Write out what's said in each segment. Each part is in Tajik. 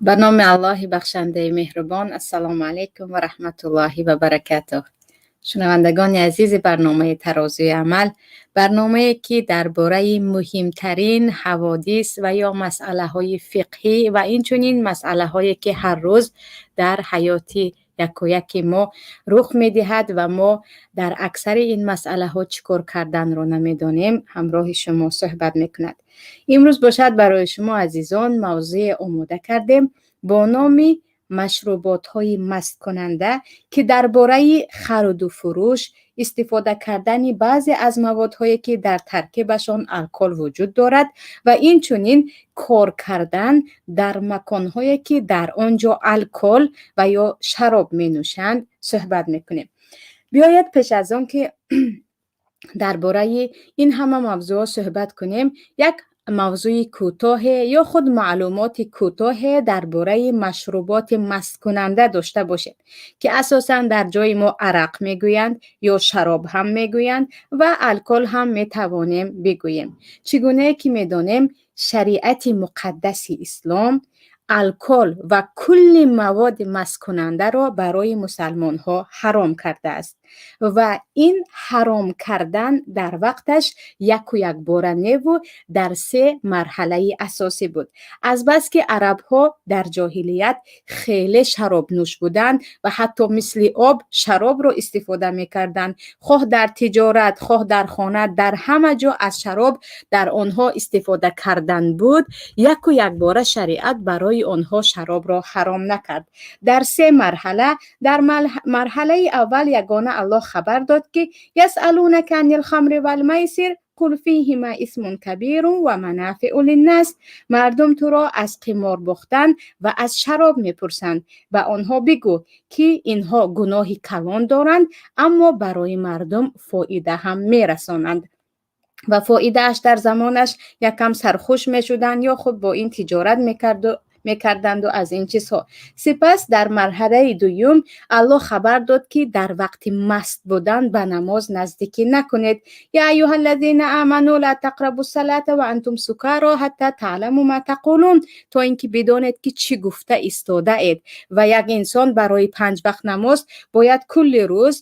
Ба номи Аллоҳи бахшандаи меҳрубон. Ассалому алайкум ва раҳматуллоҳи ва баракатуҳ. Шунавандагони азизи барномаи Тарозуи амал, барномае ки дар бораи муҳимтарин ҳаводис ва ё масъалаҳои фиқҳӣ ва инчунин масъалаҳое ки ҳар рӯз дар ҳаёти якояки мо рух медиҳад ва мо дар аксари ин масъалаҳо чӣ кор карданро намедонем, ҳамроҳи шумо суҳбат мекунад. Имрӯз бошад, барои шумо азизон мавзӯе омода кардем бо номи машруботҳои масткунанда, ки дар бораи хариду фурӯш, истифода кардани баъзе аз маводҳое, ки дар таркибашон алкол вуҷуд дорад, ва инчунин кор кардан дар маконҳое, ки дар он ҷо алкол ва ё шароб менӯшанд, суҳбат мекунем. Биёед, пеш аз он ки дар бораи ин ҳама мавзӯъҳо суҳбат кунем, як мавзӯи кӯтоҳе ё худ маълумоти кӯтоҳе дар бораи машруботи масткунанда дошта бошем, ки асосан дар ҷои мо арақ мегӯянд ё шароб ҳам мегӯянд ва алкол ҳам метавонем бигӯем. Чӣ гунае ки медонем, шариати муқаддаси ислом алкол ва кулли маводи масткунандаро барои мусалмонҳо ҳаром кардааст ва ин ҳаром кардан дар вақташ яку якбора неву дар се марҳалаи асосӣ буд. Азбаски арабҳо дар ҷоҳилият хеле шаробнӯш буданд ва ҳатто мисли об шаробро истифода мекарданд, хоҳ дар тиҷорат, хоҳ дар хона, дар ҳама ҷо аз шароб дар онҳо истифода кардан буд, яку якбора шариат барои онҳо шаробро ҳаром накард. Дар се марҳала. Дар марҳалаи аввал ягона Аллоҳ хабар дод, ки يسألونك عن الخمر والميسر قل فيهما إثم كبير ومنافع للناس. Мардум туро аз қимор бохтан ва аз шароб мепурсанд. Ба онҳо бигӯ, ки инҳо гуноҳи калон доранд, аммо барои мардум фоида ҳам мерасонанд. Ва фоидааш дар замонаш якам сархуш мешуданд ё худ бо ин тиҷорат мекарданду аз ин чизҳо. Сипас дар марҳалаи дуюм Аллоҳ хабар дод, ки дар вақти маст будан ба намоз наздикӣ накунед: يا أيها الذين آمنوا لا تقربوا الصلاة وأنتم سكارى حتى تعلموا ما تقولون, то ин ки бидонед, ки чӣ гуфта истодаед. Ва як инсон барои панҷ вақт намоз бояд кулли рӯз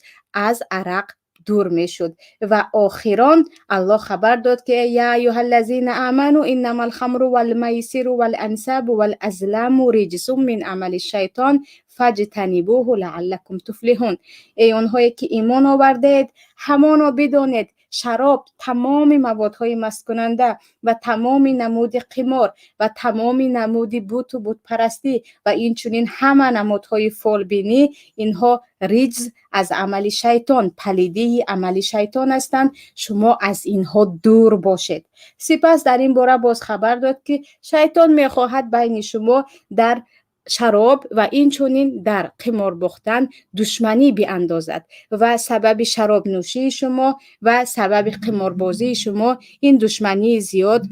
аз арақ дур мешуд. Ва охирон Аллоҳ хабар дод, ки يا أيها الذين آمنوا إنما الخمر والميسر والأنصاب والأزلام رجس من عمل الشيطان فاجتنبوه لعلكم تفلحون. Эй онҳое ки имон овардаед, ҳамоно бидонед, шароб, тамоми маводҳои масткунанда ва тамоми намуди қимор ва тамоми намуди буту бутпарастӣ ва инчунин ҳама намудҳои фолбинӣ, инҳо риҷз аз амали шайтон, палидии амали шайтон ҳастанд, шумо аз инҳо дур бошед. Сипас дар ин бора боз хабар дод, ки шайтон мехоҳад байни шумо дар шароб ва инчунин дар қимор бохтан душманӣ биандозад ва сабаби шаробнӯшии шумо ва сабаби қиморбозии шумо ин душмании зиёд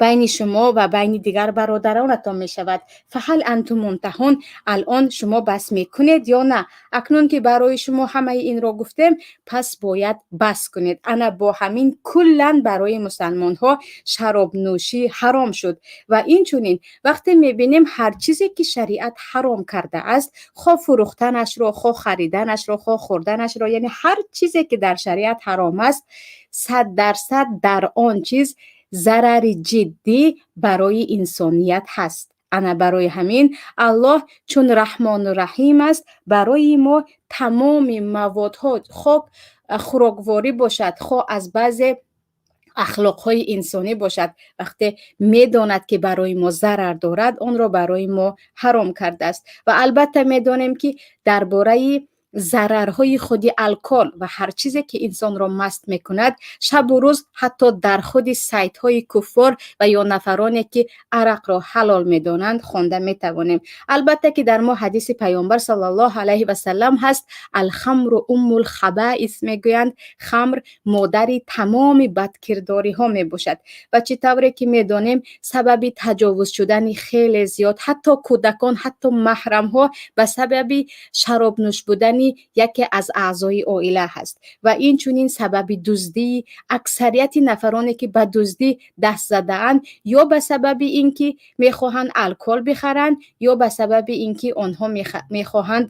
байни шумо ва байни дигар бародаронатон мешавад. فهل أنتم منتهون. Алон шумо бас мекунед ё на? Акнун ки барои шумо ҳамаи инро гуфтем, пас бояд бас кунед. Ана бо ҳамин куллан барои мусалмонҳо шаробнӯшӣ ҳаром шуд. Ва инчунин вақте мебинем, ҳар чизе ки шариат ҳаром кардааст, хоҳ фурӯхтанашро, хоҳ хариданашро, хоҳ хӯрданашро, яъне ҳар чизе ки дар шариат ҳаром аст, 100% дар он чиз зарари ҷиддӣ барои инсоният ҳаст. Ана барои ҳамин Аллоҳ, чун Раҳмону Раҳим аст, барои мо тамоми маводҳо, хоҳ хӯрокворӣ бошад, хоҳ аз баъзе ахлоқҳои инсонӣ бошад, вақте медонад, ки барои мо зарар дорад, онро барои мо ҳаром кардааст. Ва албатта медонем, ки дар бораи зарарҳои худи алкол ва ҳар чизе ки инсонро маст мекунад, шабу рӯз ҳатто дар худи сайтҳои куффор ва ё нафароне ки арақро ҳалол медонанд, хонда метавонем. Албатта ки дар мо ҳадиси Паёмбар саллаллоҳу алайҳи васаллам ҳаст: الخمر أم الخبائث мегӯянд, хамр модари тамоми бадкирдориҳо мебошад. Ва чӣ тавре ки медонем, сабаби таҷовуз шудани хеле зиёд, ҳатто кӯдакон, ҳатто маҳрамҳо ба сабаби шаробнӯш будани куштани яке аз аъзои оила ҳаст. Ва инчунин сабаби дуздии аксарияти нафароне, ки ба дуздӣ даст задаанд, ё ба сабаби ин ки мехоҳанд алкогол бихаранд, ё ба сабаби ин ки онҳо мехоҳанд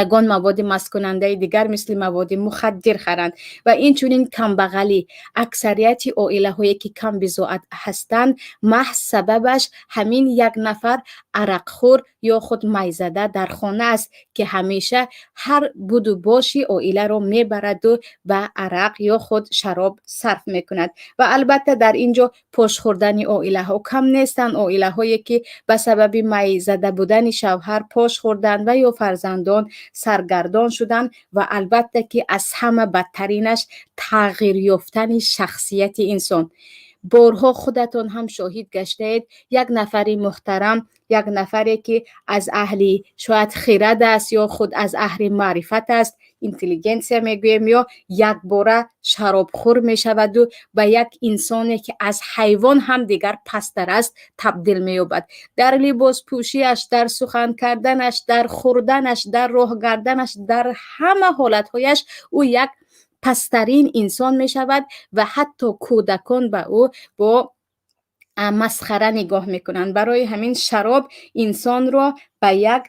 ягон маводи масткунандаи дигар, мисли маводи мухаддир, харанд. Ва инчунин камбағалӣ. Аксарияти оилаҳое, ки камбизоат ҳастанд, маҳз сабабаш ҳамин як нафар арақхӯр ё худ майзада дар хона аст, ки ҳамеша ҳар буду боши оиларо мебараду ба арақ ё худ шароб сарф мекунад. Ва албатта, дар ин ҷо пош хӯрдани оилаҳо кам нестанд, оилаҳое, ки ба сабаби майзада будани шавҳар пош хӯрданд ва ё фарзандон саргардон шуданд. Ва албатта, ки аз ҳама бадтаринаш тағйир ёфтани шахсияти инсон. Борҳо худатон ҳам шоҳид гаштаед: як нафари муҳтарам, як нафаре, ки аз аҳли шояд хирад аст ё худ аз аҳли маърифат аст, интеллигенсия мегӯем, ё якбора шаробхӯр мешаваду ба як инсоне, ки аз ҳайвон ҳам дигар пасттар аст, табдил меёбад. Дар либоспӯшиаш, дар сухан карданаш, дар хӯрданаш, дар роҳ гарданаш, дар ҳама ҳолатҳояш ӯ як пасттарин инсон мешавад ва ҳатто кӯдакон ба ӯ бо масхара нигоҳ мекунанд. Барои ҳамин шароб инсонро ба як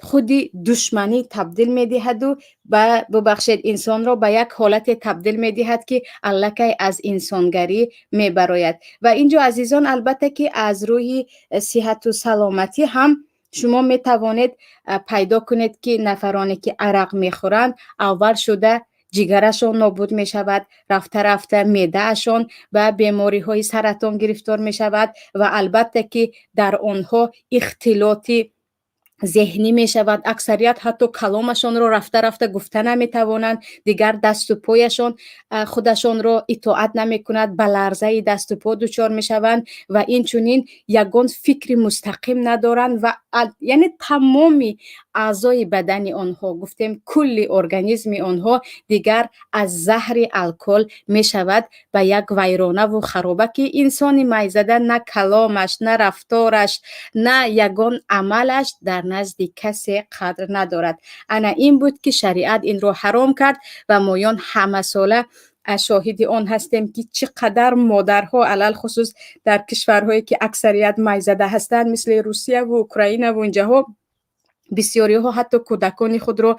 худи душманӣ табдил медиҳаду ба, бубахшед, инсонро ба як ҳолате табдил медиҳад, ки аллакай аз инсонгарӣ мебарояд. Ва инҷо, азизон, албатта, ки аз рӯи сиҳату саломатӣ ҳам шумо метавонед пайдо кунед, ки нафароне, ки арақ мехӯранд, аввал шуда ҷигарашон нобуд мешавад, рафта рафта меъдаашон ба бемориҳои саратон гирифтор мешавад ва албатта, ки дар онҳо ихтилоти зеҳнӣ мешавад. Аксарият ҳатто каломашонро рафта рафта гуфта наметавонанд. Дигар дасту пояшон худашонро итоат намекунад, ба ларзаи дасту по дучор мешаванд ва инчунин ягон фикри мустақим надоранд. Ва яъне тамоми аъзои бадани онҳо, гуфтем, кулли организми онҳо дигар аз заҳри алкогол мешавад ба як вайронаву хароба, ки инсони майзада на каломаш, на рафтораш, на ягон амалаш дар назди касе қадр надорад. Ана ин буд, ки шариат инро ҳаром кард. Ва моён ҳамасола шоҳиди он ҳастем, ки чӣ қадар модарҳо, алалхусус дар кишварҳое, ки аксарият майзада ҳастанд, мисли Русияву Украинаву инҷаҳо, бисёриҳо ҳатто кӯдакони худро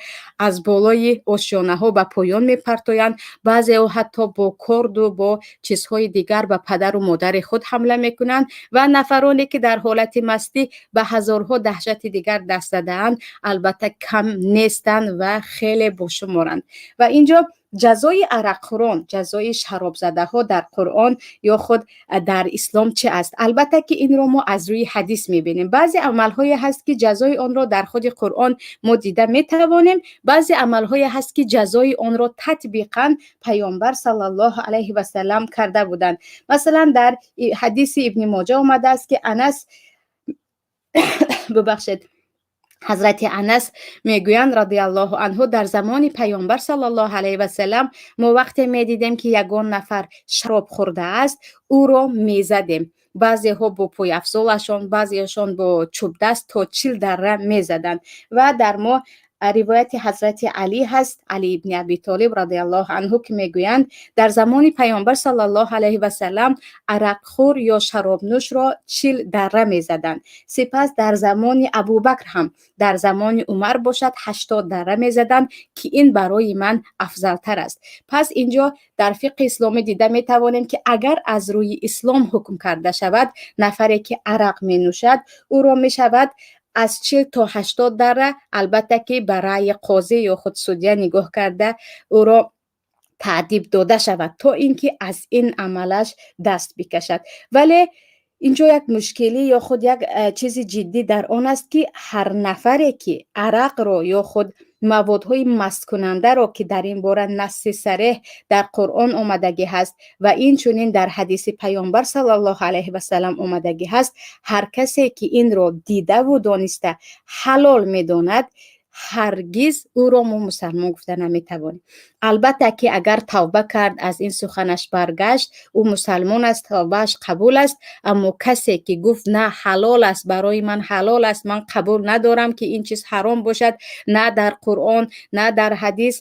аз болои ошёнаҳо ба поён мепартоянд. Баъзеҳо ҳатто бо корду бо чизҳои дигар ба падару модари худ ҳамла мекунанд. Ва нафароне, ки дар ҳолати мастӣ ба ҳазорҳо даҳшати дигар даст задаанд, албатта, кам нестанд ва хеле бошуморанд. Ва инҷо ҷазои арақхӯрон, ҷазои шаробзадаҳо дар Қуръон ё худ дар ислом чӣ аст? Албатта, ки инро мо аз рӯи ҳадис мебинем. Баъзе амалҳое ҳаст, ки ҷазои онро дар худи Қуръон мо дида метавонем, баъзе амалҳое ҳаст, ки ҷазои онро татбиқан Паёмбар саллаллоҳу алайҳи васалам карда буданд. Масалан, дар ҳадиси Ибни Моҷа омадааст, ки Анас, бубахшед, ҳазрати Анас мегӯянд, радиаллоҳу анҳу: «Дар замони Паёмбар саллаллоҳу алайҳи васалам мо вақте медидем, ки ягон нафар шароб хӯрдааст, ӯро мезадем. Баъзеҳо бо пойафзолашон, баъзеашон бо чӯбдаст то 40 дарра мезаданд». Ва дар мо ривояти ҳазрати Алӣ ҳаст, Алӣ ибни Абитолиб радиаллоҳу анҳу, ки мегӯянд: «Дар замони Паёмбар саллаллоҳу алайҳи васалам арақхӯр ё шаробнӯшро 40 дарра мезаданд. Сипас дар замони Абубакр ҳам, дар замони Умар бошад, 80 дарра мезаданд, ки ин барои ман афзалтар аст». Пас инҷо дар фиқҳи исломӣ дида метавонем, ки агар аз рӯи ислом ҳукм карда шавад, нафаре, ки арақ менӯшад, ӯро мешавад аз 40 то 80 дарра, албатта, ки ба раъйи қозӣ ё худ судья нигоҳ карда, ӯро таъдиб дода шавад, то ин ки аз ин амалаш даст бикашад. Вале инҷо як мушкилӣ ё худ як чизи ҷиддӣ дар он аст, ки ҳар нафаре, ки арақро ё худ маводҳои масткунандаро, ки дар ин бора насси сареҳ дар Қуръон омадагӣ ҳаст ва инчунин дар ҳадиси Паёмбар саллаллоҳу алайҳи васалам омадагӣ ҳаст, ҳар касе, ки инро дидаву дониста ҳалол медонад, Ҳаргиз ӯро мо мусалмон гуфта наметавонем. Албатта, ки агар тавба кард, аз ин суханаш баргашт, ӯ мусалмон аст, тавбааш қабул аст. Аммо касе ки гуфт: «На, ҳалол аст, барои ман ҳалол аст, ман қабул надорам, ки ин чиз ҳаром бошад, на дар Қуръон, на дар ҳадис»,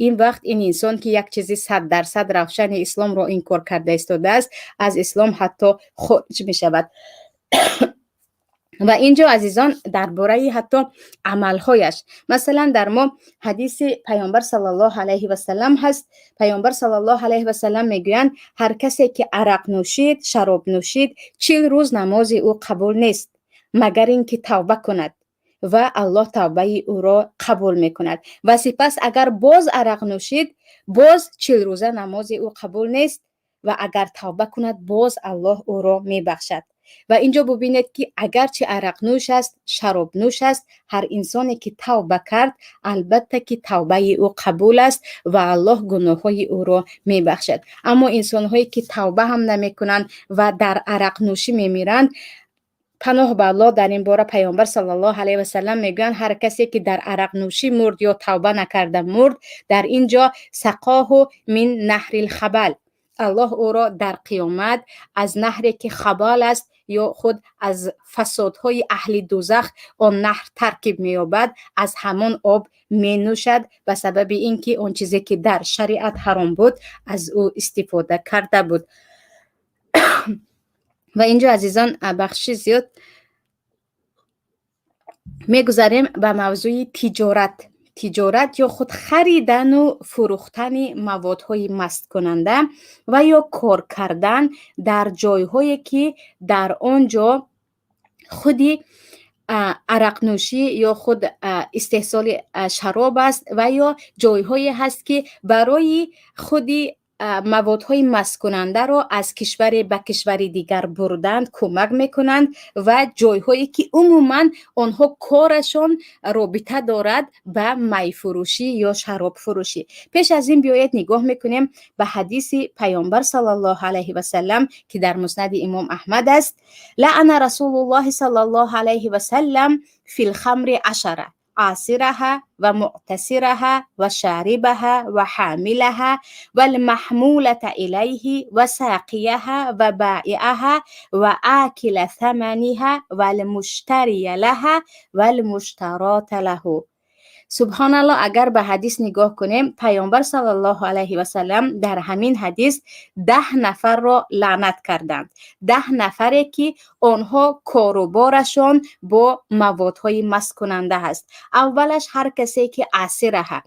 ин вақт ин инсон, ки як чизи 100% равшани исломро инкор карда истодааст, аз ислом ҳатто хориҷ мешавад. Ва ин ҷо, азизон, дар бораи ҳатто амалҳояш, масалан, дар мо ҳадиси Паёмбар саллаллоҳу алайҳи васалам ҳаст. Паёмбар саллаллоҳу алайҳи васалам мегӯянд: «Ҳар касе ки арақ нӯшид, шароб нӯшид, 40 рӯз намози ӯ қабул нест, магар ин ки тавба кунад, ва Аллоҳ тавбаи ӯро қабул мекунад. Ва сипас агар боз арақ нӯшид, боз 40 рӯза намози ӯ қабул нест ва агар тавба кунад, боз Аллоҳ ӯро мебахшад». Ва инҷо бубинед, ки агарчи арақнӯш аст, шаробнӯш аст, ҳар инсоне ки тавба кард, албатта ки тавбаи ӯ қабул аст ва Аллоҳ гуноҳҳои ӯро мебахшад. Аммо инсонҳое ки тавба ҳам намекунанд ва дар арақнӯшӣ мемиранд, паноҳ ба Аллоҳ. Дар ин бора Паёмбар саллаллоҳу алайҳи васалам мегӯянд: «Ҳар касе ки дар арақнӯшӣ мурд ё тавба накарда мурд, дар ин ҷо سقاه من نهر الخبال», Аллоҳ ӯро дар қиёмат аз наҳре ки хабал аст ё худ аз фасодҳои аҳли дузах он наҳр таркиб меёбад, аз ҳамон об менӯшад, ба сабаби ин ки он чизе ки дар шариат ҳаром буд, аз ӯ истифода карда буд. Ва инҷо, азизон, бахши зиёд, мегузарем ба мавзӯи тиҷорат. Тиҷорат ё худ харидану фурӯхтани маводҳои масткунанда ва ё кор кардан дар ҷойҳое, ки дар он ҷо худи арақнӯшӣ ё худ истеҳсоли шароб аст ва ё ҷойҳое ҳаст, ки барои худи маводҳои масткунандаро аз кишваре ба кишвари дигар бурданд кӯмак мекунанд ва ҷойҳое ки умуман онҳо корашон робита дорад ба майфурӯшӣ ё шаробфурӯшӣ. Пеш аз ин биёед, нигоҳ мекунем ба ҳадиси Паёмбар саллаллоҳу алайҳи васалам, ки дар Муснади Имом Аҳмад аст: لعن رسول الله صلى الله عليه وسلم في الخمر عشرة: عاصرها ومعتصرها وشاربها وحاملها والمحمولة إليه وساقيها وبائعها وآكل ثمنها والمشتري لها والمشتراة له. Субҳоналлоҳ, агар ба ҳадис нигоҳ кунем, Паёмбар саллаллоҳу алайҳи васалам дар ҳамин ҳадис 10 нафарро лаънат карданд, 10 нафаре ки онҳо коруборашон бо маводҳои масткунанда ҳаст. Аввалаш, ҳар касе ки عاصرها,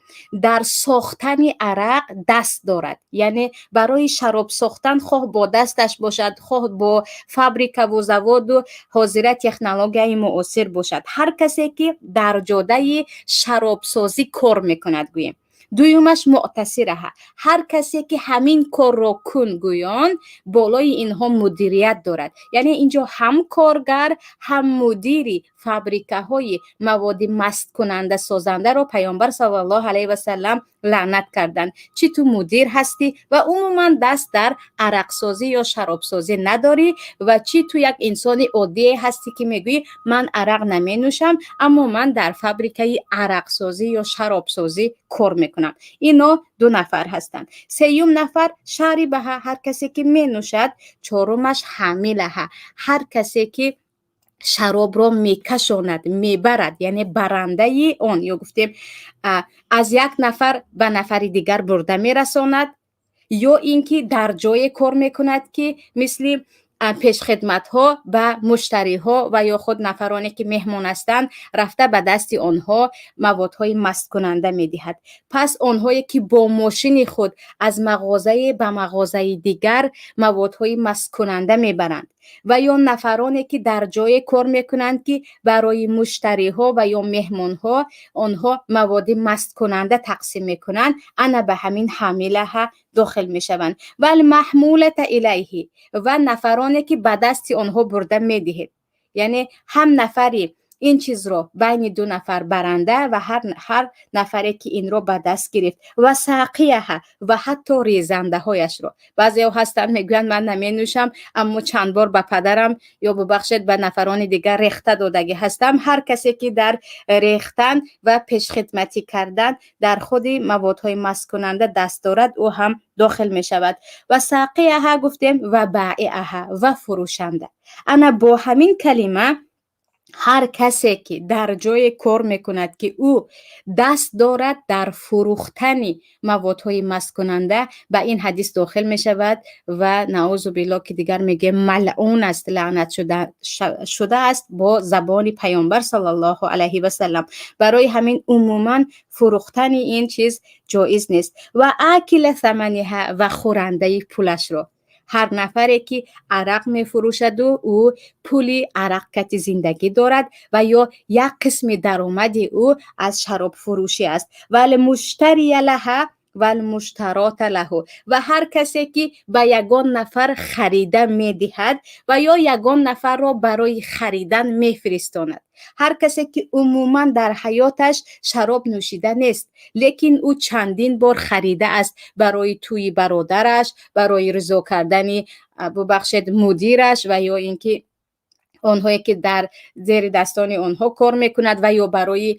дар сохтани арақ даст дорад, яъне барои шароб сохтан, хоҳ бо дасташ бошад, хоҳ бо фабрикаву заводу ҳозира технологияи муосир бошад, ҳар касе ки дар ҷодаи шаробсозӣ кор мекунад, гӯем. Дуюмаш, معتصرها, ҳар касе ки ҳамин корро кун гӯён болои инҳо мудирият дорад, яъне инҷо ҳам коргар, ҳам мудири фабрикаҳои маводи масткунанда созандаро Паёмбар саллаллоҳу алайҳи васалам лаънат карданд. Чӣ ту мудир ҳастӣ ва умуман даст дар арақсозӣ ё шаробсозӣ надорӣ ва чӣ ту як инсони оддие ҳастӣ, ки мегӯӣ: «Ман арақ наменӯшам, аммо ман дар фабрикаи арақсозӣ ё шаробсозӣ кор мекунам». Ино ду нафар ҳастанд. Сеюм нафар, شاربها, ҳар касе ки менӯшад. Чорумаш, حاملها, ҳар касе ки шаробро мекашонад, мебарад, яъне барандаи он ё гуфтем, аз як нафар ба нафари дигар бурда мерасонад ё ин ки дар ҷое кор мекунад, ки мисли пешхидматҳо ба муштариҳо ва ё худ нафароне ки меҳмон ҳастанд, рафта ба дасти онҳо маводҳои масткунанда медиҳад. Пас онҳое ки бо мошини худ аз мағозае ба мағозаи дигар маводҳои масткунанда мебаранд ва ё нафароне ки дар ҷое кор мекунанд, ки барои муштариҳо ва ё меҳмонҳо онҳо маводи масткунанда тақсим мекунанд, ана ба ҳамин حاملها дохил мешаванд. والمحمولة إليه, ва нафароне ки ба дасти онҳо бурда медиҳед, яъне ҳам нафари Ин чизро байни ду нафар баранда ва ҳар нафаре ки инро ба даст гирифт, ва сақияҳа, ва ҳатто резандаҳояшро. Баъзеҳо ҳастанд, мегӯянд: «Ман наменӯшам, аммо чанд бор ба падарам ё, бубахшед, ба нафарони дигар рехта додагӣ ҳастам». Ҳар касе ки дар рехтан ва пешхидматӣ кардан дар худи маводҳои масткунанда даст дорад, ӯ ҳам дохил мешавад. Ва сақияҳа гуфтем, ва баиаҳа, ва фурӯшанда. Ана бо ҳамин калима ҳар касе ки дар ҷое кор мекунад, ки ӯ даст дорад дар фурӯхтани маводҳои масткунанда, ба ин ҳадис дохил мешавад ва наузу билло, ки дигар мегӯем, малъун аст, лаънат шудааст бо забони Паёмбар саллаллоҳу алайҳи васаллам. Барои ҳамин умуман фурӯхтани ин чиз ҷоиз нест. Ва акила саманиҳа, ва хӯрандаи пулашро. Ҳар нафаре ки арақ мефурӯшаду ӯ пули арақ кати зиндагӣ дорад ва ё як қисми даромади ӯ аз шаробфурӯшӣ аст. Валмуштария лаҳа валмуштарота лаҳу, ва ҳар касе ки ба ягон нафар харида медиҳад ва ё ягон нафарро барои харидан мефиристонад. Ҳар касе ки умуман дар ҳаёташ шароб нӯшида нест, лекин ӯ чандин бор харида аст барои тӯи бародараш, барои ризо кардани, бубахшед, мудираш ва ё ин ки онҳое ки дар зери дастони онҳо кор мекунад ва ё барои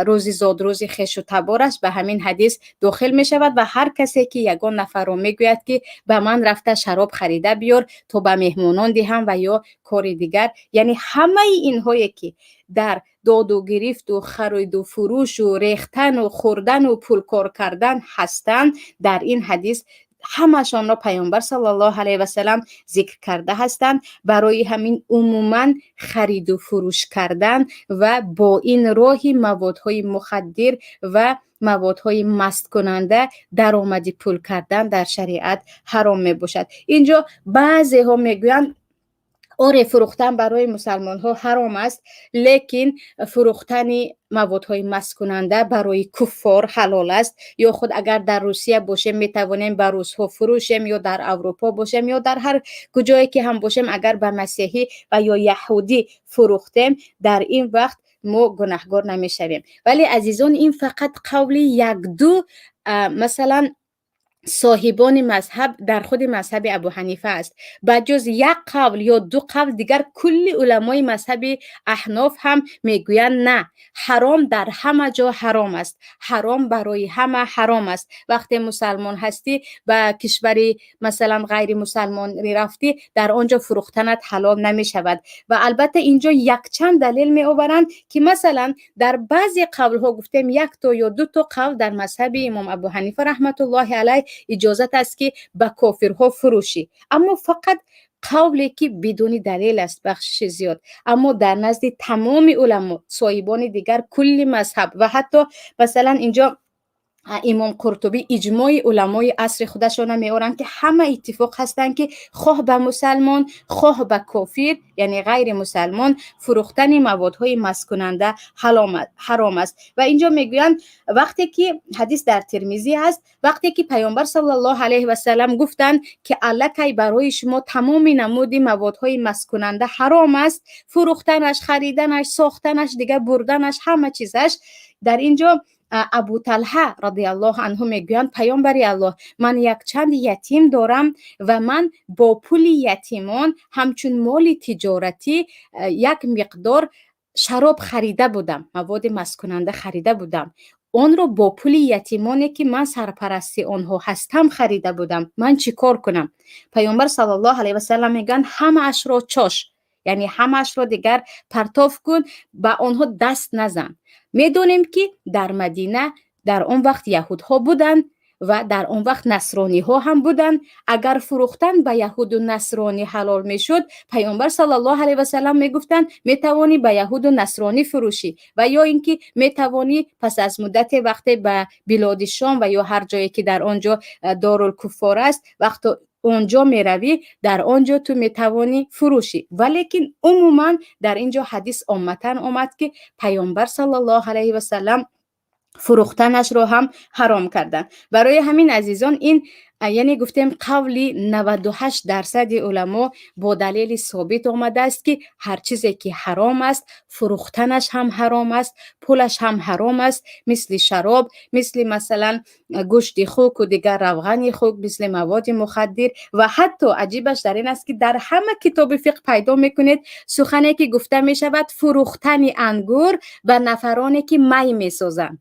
рӯзи зодрӯзи хешу табораш, ба ҳамин ҳадис дохил мешавад. Ва ҳар касе ки ягон нафарро мегӯяд, ки ба ман рафта шароб харида биёр, то ба меҳмонон диҳам ва ё кори дигар, яъне ҳамаи инҳое ки дар доду гирифту хариду фурӯшу рехтану хӯрдану пулкор кардан ҳастанд, дар ин ҳадис ҳамашонро Паёмбар саллаллоҳу алайҳи васалам зикр карда ҳастанд. Барои ҳамин умуман хариду фурӯш кардан ва бо ин роҳи маводҳои мухаддир ва маводҳои масткунанда даромади пул кардан дар шариат ҳаром мебошад. Инҷо баъзеҳо мегӯянд: «Оре, фурӯхтан барои мусалмонҳо ҳаром аст, лекин фурӯхтани маводҳои масткунанда барои куффор ҳалол аст. Ё худ агар дар Русия бошем, метавонем ба русҳо фурӯшем, ё дар Аврупо бошем, ё дар ҳар куҷое ки ҳам бошем, агар ба масеҳӣ ва ё яҳудӣ фурӯхтем, дар ин вақт мо гунаҳгор намешавем». Вале, азизон, ин фақат қавли якду, масалан, соҳибони мазҳаб дар худи мазҳаби Абу Ҳанифа аст. Ба ҷуз як қавл ё ду қавл, дигар кулли уламои мазҳаби Аҳноф ҳам мегӯянд: на, ҳаром дар ҳама ҷо ҳаром аст, ҳаром барои ҳама ҳаром аст. Вақте мусалмон ҳастӣ, ба кишвари, масалан, ғайримусалмонӣ рафтӣ, дар он ҷо фурӯхтанат ҳалол намешавад. Ва албатта инҷо якчанд далел меоваранд, ки масалан дар баъзе қавлҳо, гуфтем, якто ё дуто қавл дар мазҳаби имом Абу Ҳанифа раҳматуллоҳи алайҳ иҷозат аст, ки ба кофирҳо фурӯшӣ, аммо фақат қавле ки бидуни далел аст, бахшиши зиёд. Аммо дар назди тамоми уламо, соҳибони дигар кулли мазҳаб ва ҳатто масалан инҷо имом Қуртубӣ иҷмои уламои асри худашона меоранд, ки ҳама иттифоқ ҳастанд, ки хоҳ ба мусалмон, хоҳ ба кофир, яъне ғайри мусалмон, фурӯхтани маводҳои масткунанда ҳаром аст. Ва инҷо мегӯянд, вақте ки ҳадис дар Тирмизӣ аст, вақте ки Паёмбар саллаллоҳу алайҳи васалам гуфтанд, ки аллакай барои шумо тамоми намуди маводҳои масткунанда ҳаром аст: фурӯхтанаш, хариданаш, сохтанаш, дигар бурданаш, ҳама чизаш. Дар инҷо Абу Талҳа радиаллоҳу анҳу мегӯянд: «Паёмбари Аллоҳ, ман якчанд ятим дорам ва ман бо пули ятимон ҳамчун моли тиҷоратӣ як миқдор шароб харида будам, маводи масткунанда харида будам. Онро бо пули ятимоне, ки ман сарпарасти онҳо ҳастам, харида будам. Ман чӣ кор кунам?» Паёмбар саллаллоҳу алайҳи васалам мегӯянд: «Ҳамаашро чош, яъне ҳамаашро дигар партоф кун, ба онҳо даст назан». Медонем, ки дар Мадина дар он вақт яҳудҳо буданд ва дар он вақт насрониҳо ҳам буданд. Агар фурӯхтан ба яҳуду насронӣ ҳалол мешуд, Паёмбар саллаллоҳу алайҳи васалам мегуфтанд: «Метавонӣ ба яҳуду насронӣ фурӯшӣ ва ё ин ки метавонӣ пас аз муддате, вақте ба билоди Шом ва ё ҳар ҷое ки дар он ҷо дорулкуффор аст, вақто он ҷо меравӣ, дар он ҷо ту метавонӣ фурӯшӣ». Валекин умуман дар ин ҷо ҳадис омматан омад, ки Паёмбар саллаллоҳу алайҳи васалам фурӯхтанашро ҳам ҳаром карданд. Барои ҳамин, азизон, ин Яъне гуфтем, қавли 98 дарсади уламо бо далели собит омадааст, ки ҳар чизе ки ҳаром аст, фурӯхтанаш ҳам ҳаром аст, пулаш ҳам ҳаром аст. Мисли шароб, мисли, масалан, гӯшти хуку дигар равғани хук, мисли маводи мухаддир. Ва ҳатто аҷибаш дар ин аст, ки дар ҳама китоби фиқҳ пайдо мекунед сухане, ки гуфта мешавад: фурӯхтани ангур ба нафароне, ки май месозанд.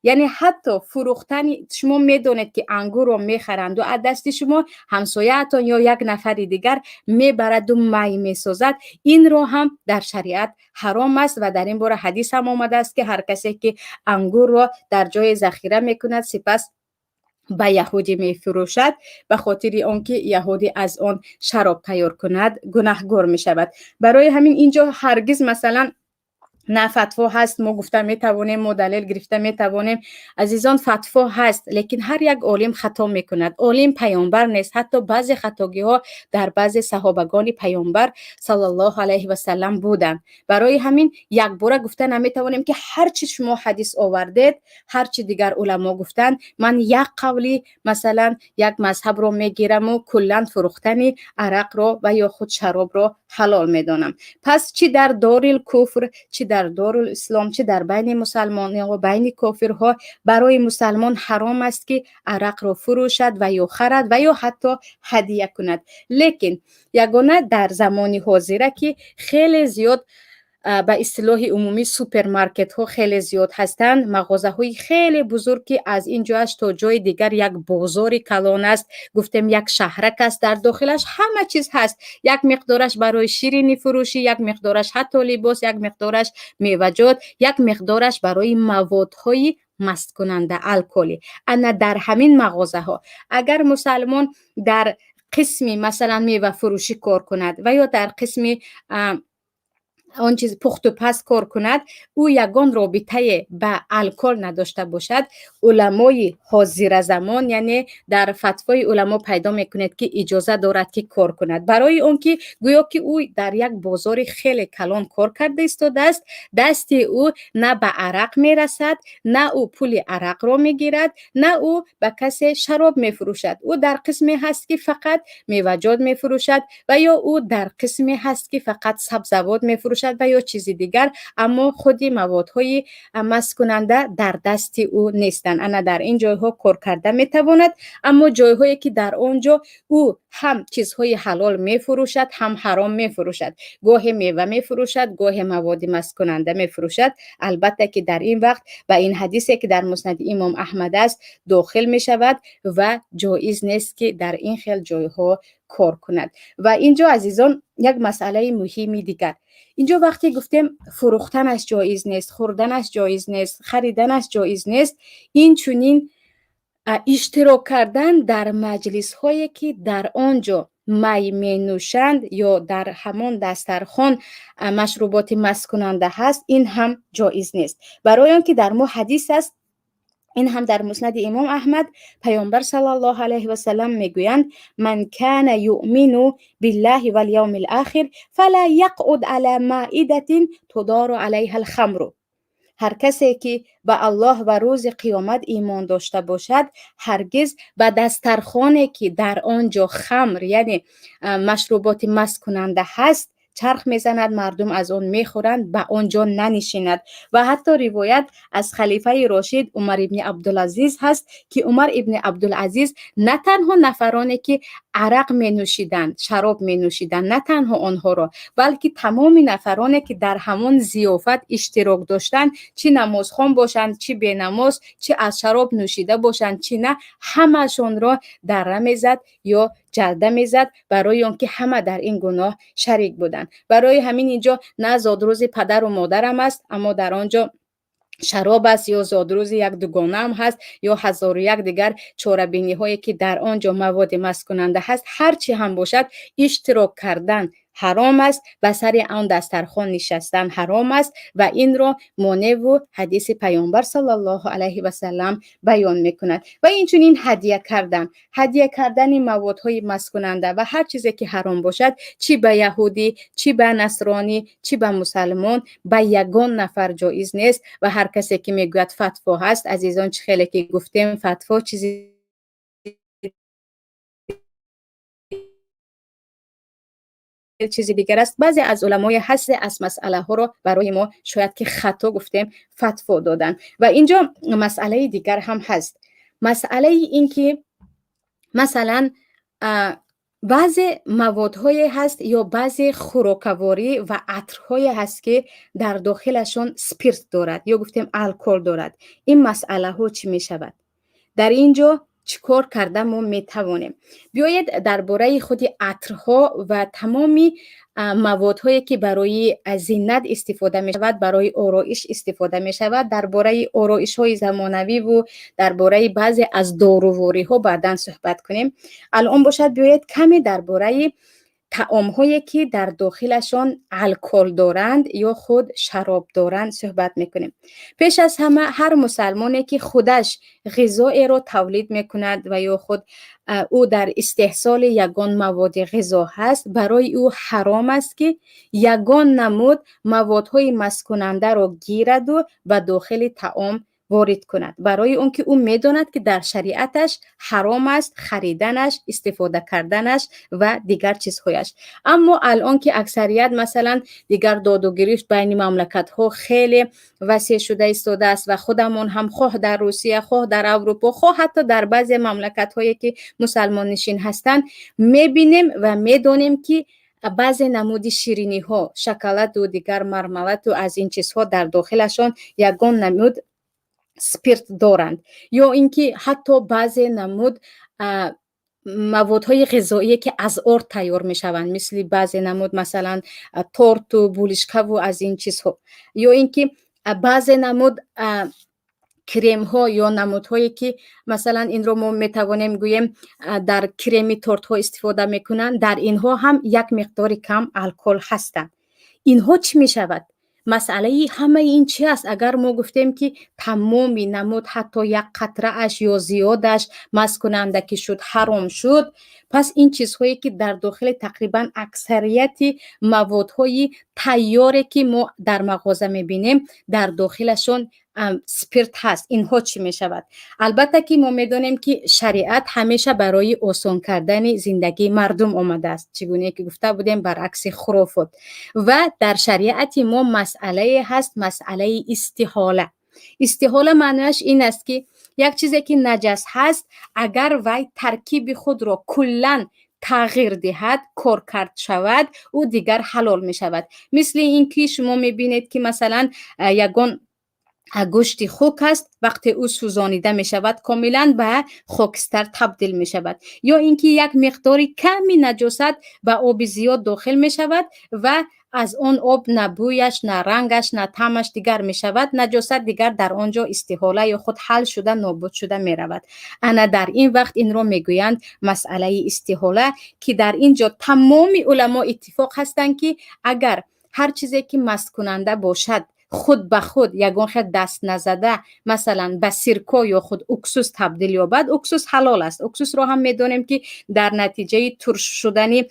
Яъне ҳатто фурӯхтани, шумо медонед, ки ангурро мехаранду аз дасти шумо ҳамсояатон ё як нафари дигар мебараду май месозад, инро ҳам дар шариат ҳаром аст. Ва дар ин бора ҳадис ҳам омадааст, ки ҳар касе ки ангурро дар ҷое захира мекунад, сипас ба яҳудӣ мефурӯшад, ба хотири он ки яҳудӣ аз он шароб тайёр кунад, гунаҳгор мешавад. Барои ҳамин инҷо ҳаргиз, масалан, на фатво ҳаст, мо гуфта метавонем, мо далел гирифта метавонем. Азизон, фатво ҳаст, лекин ҳар як олим хато мекунад. Олим паёмбар нест. Ҳатто баъзе хатогиҳо дар баъзе саҳобагони паёмбар саллаллоҳу алайҳи васаллам буданд. Барои ҳамин якбора гуфта наметавонем, ки ҳар чи шумо ҳадис овардед, ҳар чи дигар уламо гуфтанд, ман як қавли, масалан, як мазҳабро мегираму куллан фурӯхтани арақро ва ё худ шаробро ҳалол медонам. Пас чӣ дар дорил куфр, чӣ дар дорул ислом, чӣ дар байни мусалмонҳо, байни кофирҳо, барои мусалмон ҳаром аст, ки арақро фурӯшад ва ё харад ва ё ҳатто ҳадия кунад. Лекин ягона дар замони ҳозира, ки хеле зиёд, ба истилоҳи умумӣ, супермаркетҳо хеле зиёд ҳастанд, мағозаҳои хеле бузург, ки аз ин ҷоаш то ҷои дигар як бозори калон аст, гуфтем, як шаҳрак аст, дар дохилаш ҳама чиз ҳаст: як миқдораш барои ширинӣ фурӯшӣ, як миқдораш ҳатто либос, як миқдораш меваҷот, як миқдораш барои маводҳои масткунанда, алколӣ. Ана дар ҳамин мағозаҳо агар мусалмон дар қисми, масалан, мевафурӯшӣ кор кунад ва ё дар қисми он чиз пухтупаз кор кунад, ӯ ягон робитае ба алкол надошта бошад, уламои ҳозиразамон, яъне дар фатвои уламо пайдо мекунед, ки иҷоза дорад, ки кор кунад, барои он ки гӯё ки ӯ дар як бозори хеле калон кор карда истодааст. Дасти ӯ на ба арақ мерасад, на ӯ пули арақро мегирад, на ӯ ба касе шароб мефурӯшад. Ӯ дар қисме ҳаст, ки фақат меваҷот мефурӯшад, ва ё ӯ дар қисме ҳаст, ки фақат сабзавот мефурӯшад ва ё чизи дигар, аммо худи маводҳои масткунанда дар дасти ӯ нестанд. Ана дар ин ҷойҳо кор карда метавонад. Аммо ҷойҳое, ки дар он ҷо ӯ ҳам чизҳои ҳалол мефурӯшад, ҳам ҳаром мефурӯшад, гоҳе мева мефурӯшад, гоҳе маводи масткунанда мефурӯшад, албатта ки дар ин вақт ба ин ҳадисе, ки дар Муснади Имом Аҳмад аст, дохил мешавад ва ҷоиз нест, ки дар ин хел ҷойҳо кор кунад. Ва инҷо, азизон, як масъалаи муҳими дигар. Инҷо вақте гуфтем, фурӯхтанаш ҷоиз нест, хӯрданаш ҷоиз нест, хариданаш ҷоиз нест, инчунин иштирок кардан дар маҷлисҳое, ки дар он ҷо май менӯшанд ё дар ҳамон дастархон машруботи масткунанда ҳаст, ин ҳам ҷоиз нест. Барои он ки дар мо ҳадис аст, ин ҳам дар Муснади Имом Аҳмад, паёмбар саллаллоҳу алайҳи васалам мегӯянд: «من كان يؤمن بالله واليوم الآخر فلا يقعد على مائدة تدار عليها الخمر». Ҳар касе ки ба Аллоҳ ва рӯзи қиёмат имон дошта бошад, ҳаргиз ба дастархоне, ки дар он ҷо хамр, яъне машруботи масткунанда ҳаст, чарх мезанад, мардум аз он мехӯранд, ба он ҷо нанишинад. Ва ҳатто ривоят аз халифаи рошид Умар ибни Абдулазиз ҳаст, ки Умар ибни Абдулазиз на танҳо нафароне, ки арақ менӯшиданд, шароб менӯшиданд, на танҳо онҳоро, балки тамоми нафароне, ки дар ҳамон зиёфат иштирок доштанд, чӣ намозхон бошанд, чӣ бенамоз, чӣ аз шароб нӯшида бошанд, чӣ на, ҳамаашонро дарра мезад ё ҷалда мезад, барои он ки ҳама дар ин гуноҳ шарик буданд. Барои ҳамин инҷо на зодрӯзи падару модарам аст, аммо дар он ҷо шароб аст, ё зодрӯзи як дугонаам ҳаст, ё ҳазору як дигар чорабиниҳое, ки дар он ҷо маводи масткунанда ҳаст, ҳар чӣ ҳам бошад, иштирок кардан ҳаром аст, ба сари он дастархон нишастан ҳаром аст. Ва инро моневу ҳадиси паёмбар саллаллоҳу алайҳи васаллам баён мекунад. Ва инчунин ҳадия кардан, ҳадия кардани маводҳои масткунанда ва ҳар чизе ки ҳаром бошад, чӣ ба яҳудӣ, чӣ ба насронӣ, чӣ ба мусалмон, ба ягон нафар ҷоиз нест. Ва ҳар касе ки мегӯяд, фатво ҳаст, азизон, чӣ хеле ки гуфтем, фатво чизи Чизи дигар аст. Баъзе аз уламои ҳаст, аз масъалаҳоро барои мо шояд ки хато гуфтем, фатво доданд. Ва инҷо масъалаи дигар ҳам ҳаст, масъалаи ин ки масалан баъзе маводҳое ҳаст ё баъзе хӯрокаворӣ ва атрҳое ҳаст, ки дар дохилашон спирт дорад ё гуфтем алкогол дорад. Ин масъалаҳо чӣ мешавад? Дар ин ҷо чӣ кор карда мо метавонем? Биёед, дар бораи худи атрҳо ва тамоми маводҳое, ки барои зинат истифода мешавад, барои ороиш истифода мешавад, дар бораи ороишҳои замонавиву дар бораи баъзе аз дорувориҳо баъдан суҳбат кунем. Алон бошад, биёед, каме дар бораи таомҳое, ки дар дохилашон алкогол доранд ё худ шароб доранд, суҳбат мекунем. Пеш аз ҳама, ҳар мусалмоне, ки худаш ғизоеро тавлид мекунад ва ё худ ӯ дар истеҳсоли ягон маводи ғизо ҳаст, барои ӯ ҳаром аст, ки ягон намуд маводҳои масткунандаро гираду ба дохили таом ворид кунад, барои он ки ӯ медонад, ки дар шариаташ ҳаром аст хариданаш, истифода карданаш ва дигар чизҳояш. Аммо алон ки аксарият, масалан, дигар доду гирифт байни мамлакатҳо хеле васеъ шуда истодааст ва худамон ҳам, хоҳ дар Русия, хоҳ дар Аврупо, хоҳ ҳатто дар баъзе мамлакатҳое, ки мусалмоннишин ҳастанд, мебинем ва медонем, ки баъзе намуди шириниҳо, шоколаду дигар мармаладу аз ин чизҳо дар дохилашон ягон намуд спирт доранд ё ин ки ҳатто баъзе намуд маводҳои ғизоие, ки аз орд тайёр мешаванд, мисли баъзе намуд, масалан, торту булишкаву аз ин чизҳо, ё ин ки баъзе намуд кремҳо ё намудҳое, ки масалан инро мо метавонем гӯем, дар креми тортҳо истифода мекунанд, дар инҳо ҳам як миқдори кам алкогол ҳастанд. Инҳо чӣ мешавад? Масъалаи ҳамаи ин чи аст? Агар мо гуфтем, ки тамоми намуд, ҳатто як қатрааш ё зиёдаш масткунанда ки шуд, ҳаром шуд, пас ин чизҳое, ки дар дохили тақрибан аксарияти маводҳои тайёре, ки мо дар мағоза мебинем, дар дохилашон спирт ҳаст, инҳо чӣ мешавад? Албатта ки мо медонем, ки шариат ҳамеша барои осон кардани зиндагии мардум омадааст, чӣ гуне ки гуфта будем, баръакси хурофот. Ва дар шариати мо масъалае ҳаст, масъалаи истиҳола. Истиҳола маънояш ин аст, ки як чизе, ки наҷас ҳаст, агар вай таркиби худро куллан тағйир диҳад, коркард шавад, ӯ дигар ҳалол мешавад. Мисли ин ки шумо мебинед, ки масалан ягон гӯшти хук аст, вақте ӯ сӯзонида мешавад, комилан ба хокистар табдил мешавад, ё ин ки як миқдори ками наҷосат ба оби зиёд дохил мешавад ва аз он об на бӯяш, на рангаш, на таъмаш дигар мешавад. Наҷосат дигар дар он ҷо истиҳола ё худ ҳал шуда, нобуд шуда меравад. Ана дар ин вақт инро мегӯянд масъалаи истиҳола, ки дар ин ҷо тамоми уламо иттифоқ ҳастанд, ки агар ҳар чизе, ки масткунанда бошад, худ ба худ ягон хел даст назада, масалан, ба сирко ё худ уксус табдил ёбад, уксус ҳалол аст. Уксусро ҳам медонем, ки дар натиҷаи турш шудани,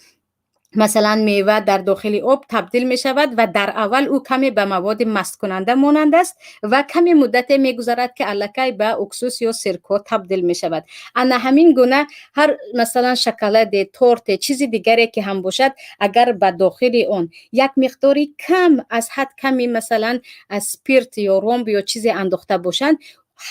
масалан, мева дар дохили об табдил мешавад ва дар аввал ӯ каме ба маводи масткунанда монанд аст ва каме муддате мегузарад, ки аллакай ба уксус ё сирко табдил мешавад. Ана ҳамин гуна ҳар, масалан, шоколаде, торте, чизи дигаре ки ҳам бошад, агар ба дохили он як миқдори кам, аз ҳад ками, масалан, спирт ё ромб ё чизе андохта бошанд,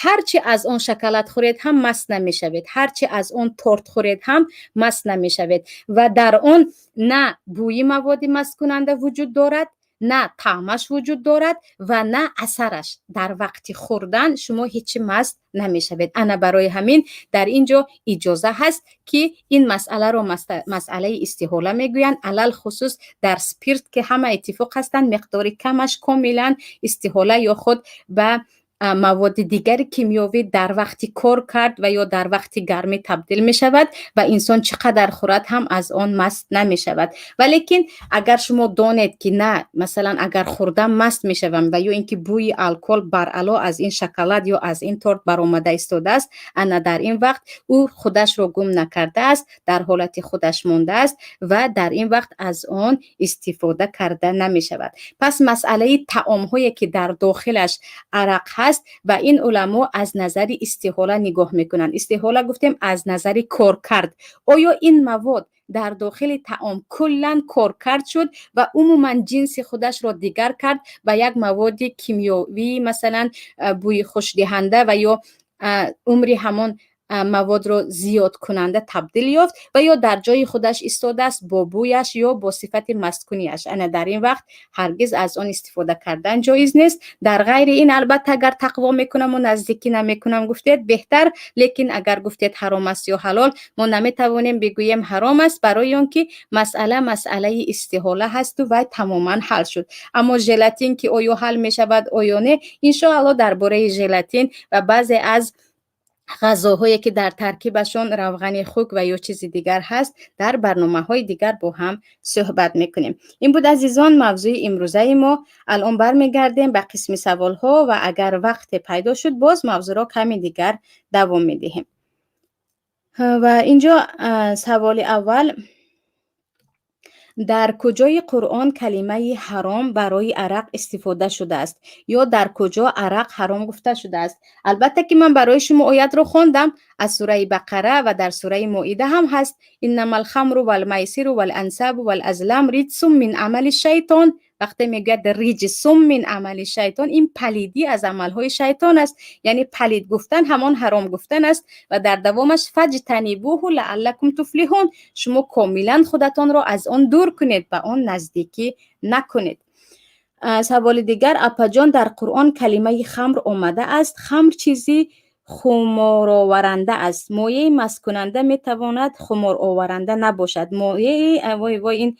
ҳарчи аз он шоколад хӯред ҳам маст намешавед, ҳарчи аз он торт хӯред ҳам маст намешавед ва дар он на бӯи маводи масткунанда вуҷуд дорад, на таъмаш вуҷуд дорад ва на асараш. Дар вақти хӯрдан шумо ҳечи маст намешавед. Ана барои ҳамин дар ин ҷо иҷоза ҳаст, ки ин масъаларо масъалаи истиҳола мегӯянд, алалхусус дар спирт, ки ҳама иттифоқ ҳастанд, миқдори камаш комилан истиҳола ё худ ба маводи дигари кимиёвӣ дар вақти кор кард ва ё дар вақти гармӣ табдил мешавад ва инсон чӣ қадар хӯрад ҳам аз он маст намешавад. Валекин агар шумо донед, ки на, масалан, агар хӯрдам, маст мешавам ва ё ин ки бӯи алкогол баръало аз ин шоколад ё аз ин торт баромада истодааст, ана дар ин вақт ӯ худашро гум накардааст, дар ҳолати худаш мондааст ва дар ин вақт аз он истифода карда намешавад. Пас масъалаи таомҳое, ки дар дохилаш арақ ҳаст. ҳаст ва ин уламо аз назари истиҳола нигоҳ мекунанд. Истиҳола гуфтем, аз назари коркард: оё ин мавод дар дохили таом куллан коркард шуд ва умуман ҷинси худашро дигар кард ба як маводи кимиёвӣ, масалан, бӯи хушдиҳанда ва ё умри ҳамон маводро зиёдкунанда табдил ёфт ва ё дар ҷои худаш истодааст бо бӯяш ё бо сифати масткуниаш. Ана дар ин вақт ҳаргиз аз он истифода кардан ҷоиз нест. Дар ғайри ин, албатта, агар тақво мекунаму наздикӣ намекунам гуфтед, беҳтар. Лекин агар гуфтед ҳаром аст ё ҳалол, мо наметавонем бигӯем ҳаром аст, барои он ки масъала масъалаи истиҳола ҳасту вай тамоман ҳал шуд. Аммо желатин ки оё ҳал мешавад, оё не, иншоалло, дар бораи желатин ва баъзе аз ғазоҳое, ки дар таркибашон равғани хук ва ё чизи дигар ҳаст, дар барномаҳои дигар бо ҳам суҳбат мекунем. Ин буд, азизон, мавзӯи имрӯзаи мо. Алон бармегардем ба қисми саволҳо ва агар вақте пайдо шуд, боз мавзӯъро каме дигар давом медиҳем. Ва инҷо саволи аввал: дар куҷои Қуръон калимаи ҳаром барои арақ истифода шудааст ё дар куҷо арақ ҳаром гуфта шудааст? Албатта ки ман барои шумо оятро хондам аз сураи Бақара ва дар сураи Моида ҳам ҳаст: إنما الخمر والميسر والأنصاب والأزلام رجس من عمل الشيطان. Вақте мегӯяд رجس من عمل الشيطان, ин палидӣ аз амалҳои шайтон аст, яъне палид гуфтан ҳамон ҳаром гуфтан аст. Ва дар давомаш: فاجتنبوه لعلكم تفلحون. Шумо комилан худатонро аз он дур кунед, ба он наздикӣ накунед. Саволи дигар: апаҷон, дар Қуръон калимаи хамр омада аст. Хамр чизи хумороваранда аст. Моеи масткунанда метавонад хумороваранда набошад. Моеи, вой, вой, ин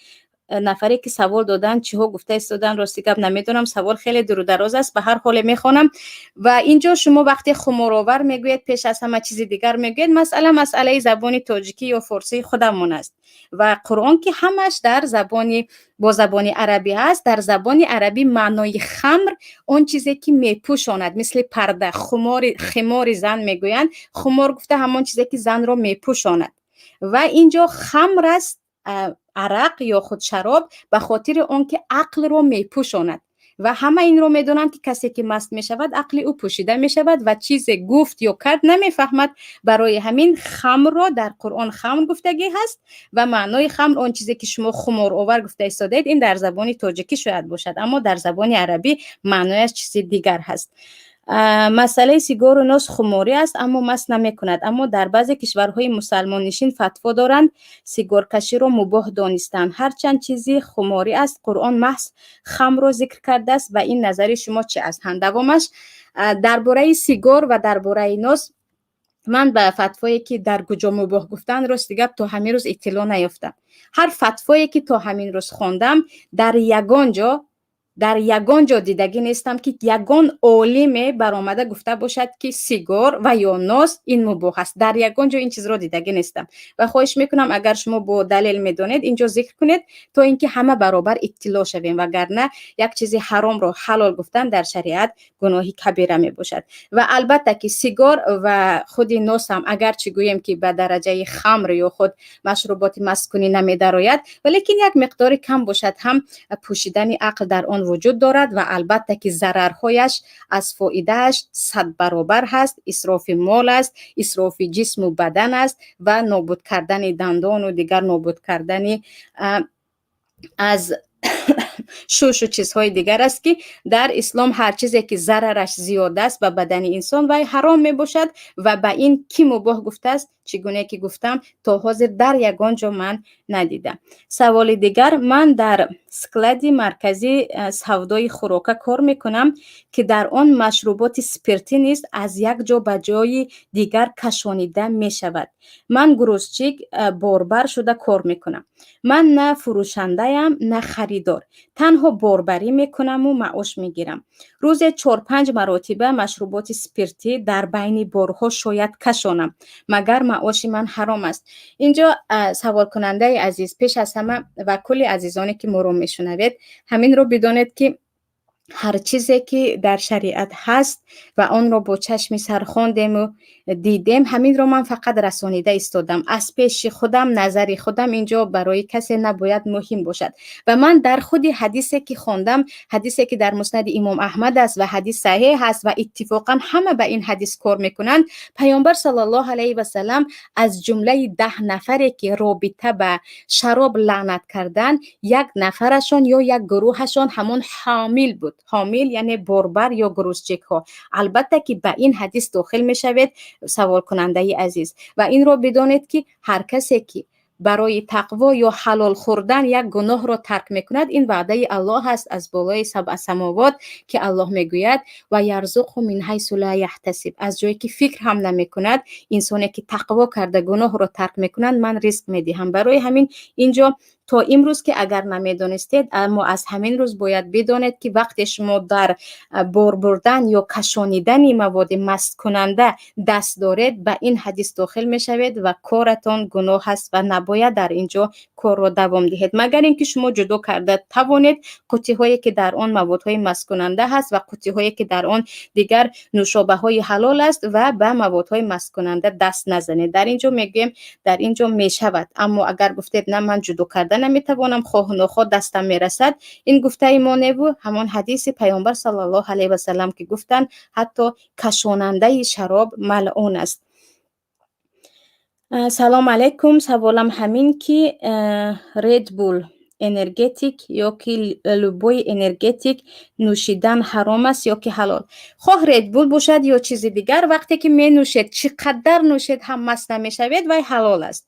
нафаре ки савол доданд, чиҳо гуфта истоданд, рости гап, намедонам. Савол хеле дурудароз аст, ба ҳар ҳоле мехонам. Ва инҷо шумо вақте хуморовар мегӯед, пеш аз ҳама чизи дигар мегӯед. Масъала масъалаи забони тоҷикӣ ё форсии худамон аст ва Қуръон ки ҳамаш дар забони бо забони арабӣ ҳаст. Дар забони арабӣ маънои хамр он чизе ки мепӯшонад, мисли парда, хумори, химори зан мегӯянд. Хумор гуфта ҳамон чизе ки занро мепӯшонад. Ва инҷо хамр аст, арақ ё худ шароб, ба хотири он ки ақлро мепӯшонад. Ва ҳама инро медонанд, ки касе ки маст мешавад, ақли ӯ пӯшида мешавад ва чизе гуфт ё кард, намефаҳмад. Барои ҳамин хамрро дар Қуръон хамр гуфтагӣ ҳаст. Ва маънои хамр он чизе ки шумо хуморовар гуфта истодаед, ин дар забони тоҷикӣ шояд бошад, аммо дар забони арабӣ маънояш чизи дигар ҳаст. Масъалаи сигору нос хуморӣ аст, аммо маст намекунад. Аммо дар баъзе кишварҳои мусалмоннишин фатво доранд, сигоркаширо мубоҳ донистанд, ҳарчанд чизи хуморӣ аст. Қуръон маҳз хамрро зикр кардааст. Ва ин назари шумо чи аст? Давомаш дар бораи сигор ва дар бораи нос. Ман ба фатвое ки дар куҷо мубоҳ гуфтанд, рости гап, то ҳамин рӯз иттилоъ наёфтам. Ҳар фатвое ки то ҳамин рӯз хондам, дар ягон ҷо дидагӣ нестам, ки ягон олиме баромада гуфта бошад, ки сигор ва ё нос ин мубоҳ аст. Дар ягон ҷо ин чизро дидагӣ нестам ва хоҳиш мекунам, агар шумо бо далел медонед, инҷо зикр кунед, то ин ки ҳама баробар иттилоъ шавем. Вагарна як чизи ҳаромро ҳалол гуфтан дар шариат гуноҳи кабира мебошад. Ва албатта ки сигор ва худи нос ҳам, агарчи гӯем ки ба дараҷаи хамр ё худ машруботи масткунӣ намедарояд, валекин як миқдори кам бошад ҳам, пӯшидани ақл дар он вуҷуд дорад. Ва албатта ки зарарҳояш аз фоидааш садбаробар ҳаст. Исрофи мол аст, исрофи ҷисму бадан аст ва нобуд кардани дандону дигар нобуд кардани аз шушу чизҳои дигар аст, ки дар ислом ҳар чизе ки зарараш зиёд аст ба бадани инсон, вай ҳаром мебошад. Ва ба ин кӣ мубоҳ гуфтааст, чӣ гуне ки гуфтам, то ҳозир дар ягон ҷо ман надидам. Саволи дигар: ман дар склади марказии савдои хӯрока кор мекунам, ки дар он машруботи спиртӣ низ аз як ҷо ба ҷои дигар кашонида мешавад. Ман грузчик, борбар шуда кор мекунам. Ман на фурӯшандаям, на харидор, танҳо борбарӣ мекунаму маош мегирам. Рӯзе чор-панҷ маротиба машруботи спиртӣ дар байни борҳо шояд кашонам. Магар маоши ман ҳаром аст? Инҷо,аволкунандаи азиз, пеш аз ҳама ва кулли азизоне ки моро мешунавед, ҳаминро бидонед, ки Ҳар чизе, ки дар шариат ҳаст ва онро бо чашми сар хондему дидем, ҳаминро ман фақат расонида истодам. Аз пеши худам, назари худам инҷо барои касе набояд муҳим бошад. Ва ман дар худи ҳадисе, ки хондам, ҳадисе, ки дар Муснади Имом Аҳмад аст ва ҳадис саҳеҳ аст ва иттифоқан ҳама ба ин ҳадис кор мекунанд, Паёмбар саллаллоҳу алайҳи васалам аз ҷумлаи 10 нафаре, ки робита ба шароб лаънат карданд, як нафарашон ё як гурӯҳашон ҳамон ҳомил буд. Ҳомил, яъне борбар ё грузчик ҳо. Албатта, ки ба ин ҳадис дохил мешавед, саволкунандаи азиз. Ва инро бидонед, ки ҳар касе, ки барои тақво ё ҳалол хӯрдан як гуноҳро тарк мекунад, ин ваъдаи Аллоҳ аст аз болои сабъа самовот, ки Аллоҳ мегӯяд: «Ва ярзуқҳу мин ҳайсу ла яҳтасиб». Аз ҷое, ки фикр ҳам намекунад, инсоне, ки тақво карда гуноҳро тарк мекунад, ман ризқ медиҳам. Барои ҳамин инҷо то имрӯз, ки агар намедонистед, аммо аз ҳамин рӯз бояд бидонед, ки вақте шумо дар бор бурдан ё кашонидани маводи масткунанда даст доред, ба ин ҳадис дохил мешавед ва коратон гуноҳ аст ва набояд дар ин ҷо корро давом диҳед, магар ин ки шумо ҷудо карда тавонед қуттиҳое, ки дар он маводҳои масткунанда ҳаст, ва қуттиҳое, ки дар он дигар нӯшобаҳои ҳалол аст, ва ба маводҳои масткунанда даст назанед. Дар ин ҷо мегӯем, дар ин ҷо мешавад. Аммо агар гуфтед: «На, ман ҷудо карда наметавонам, хоҳу нохоҳ дастам мерасад», ин гуфтаи мо неву ҳамон ҳадиси Паёмбар саллаллоҳу алайҳи васалам, ки гуфтанд, ҳатто кашонандаи шароб малъун аст. Салом алайкум. Саволам ҳамин, ки Red Bull энергетик ё ки любой энергетик нӯшидан ҳаром аст ё ки ҳалол? Хоҳ Red Bull бошад ё чизи дигар, вақте ки менӯшед, чӣ қадар нӯшед ҳам маст намешавед, вай ҳалол аст.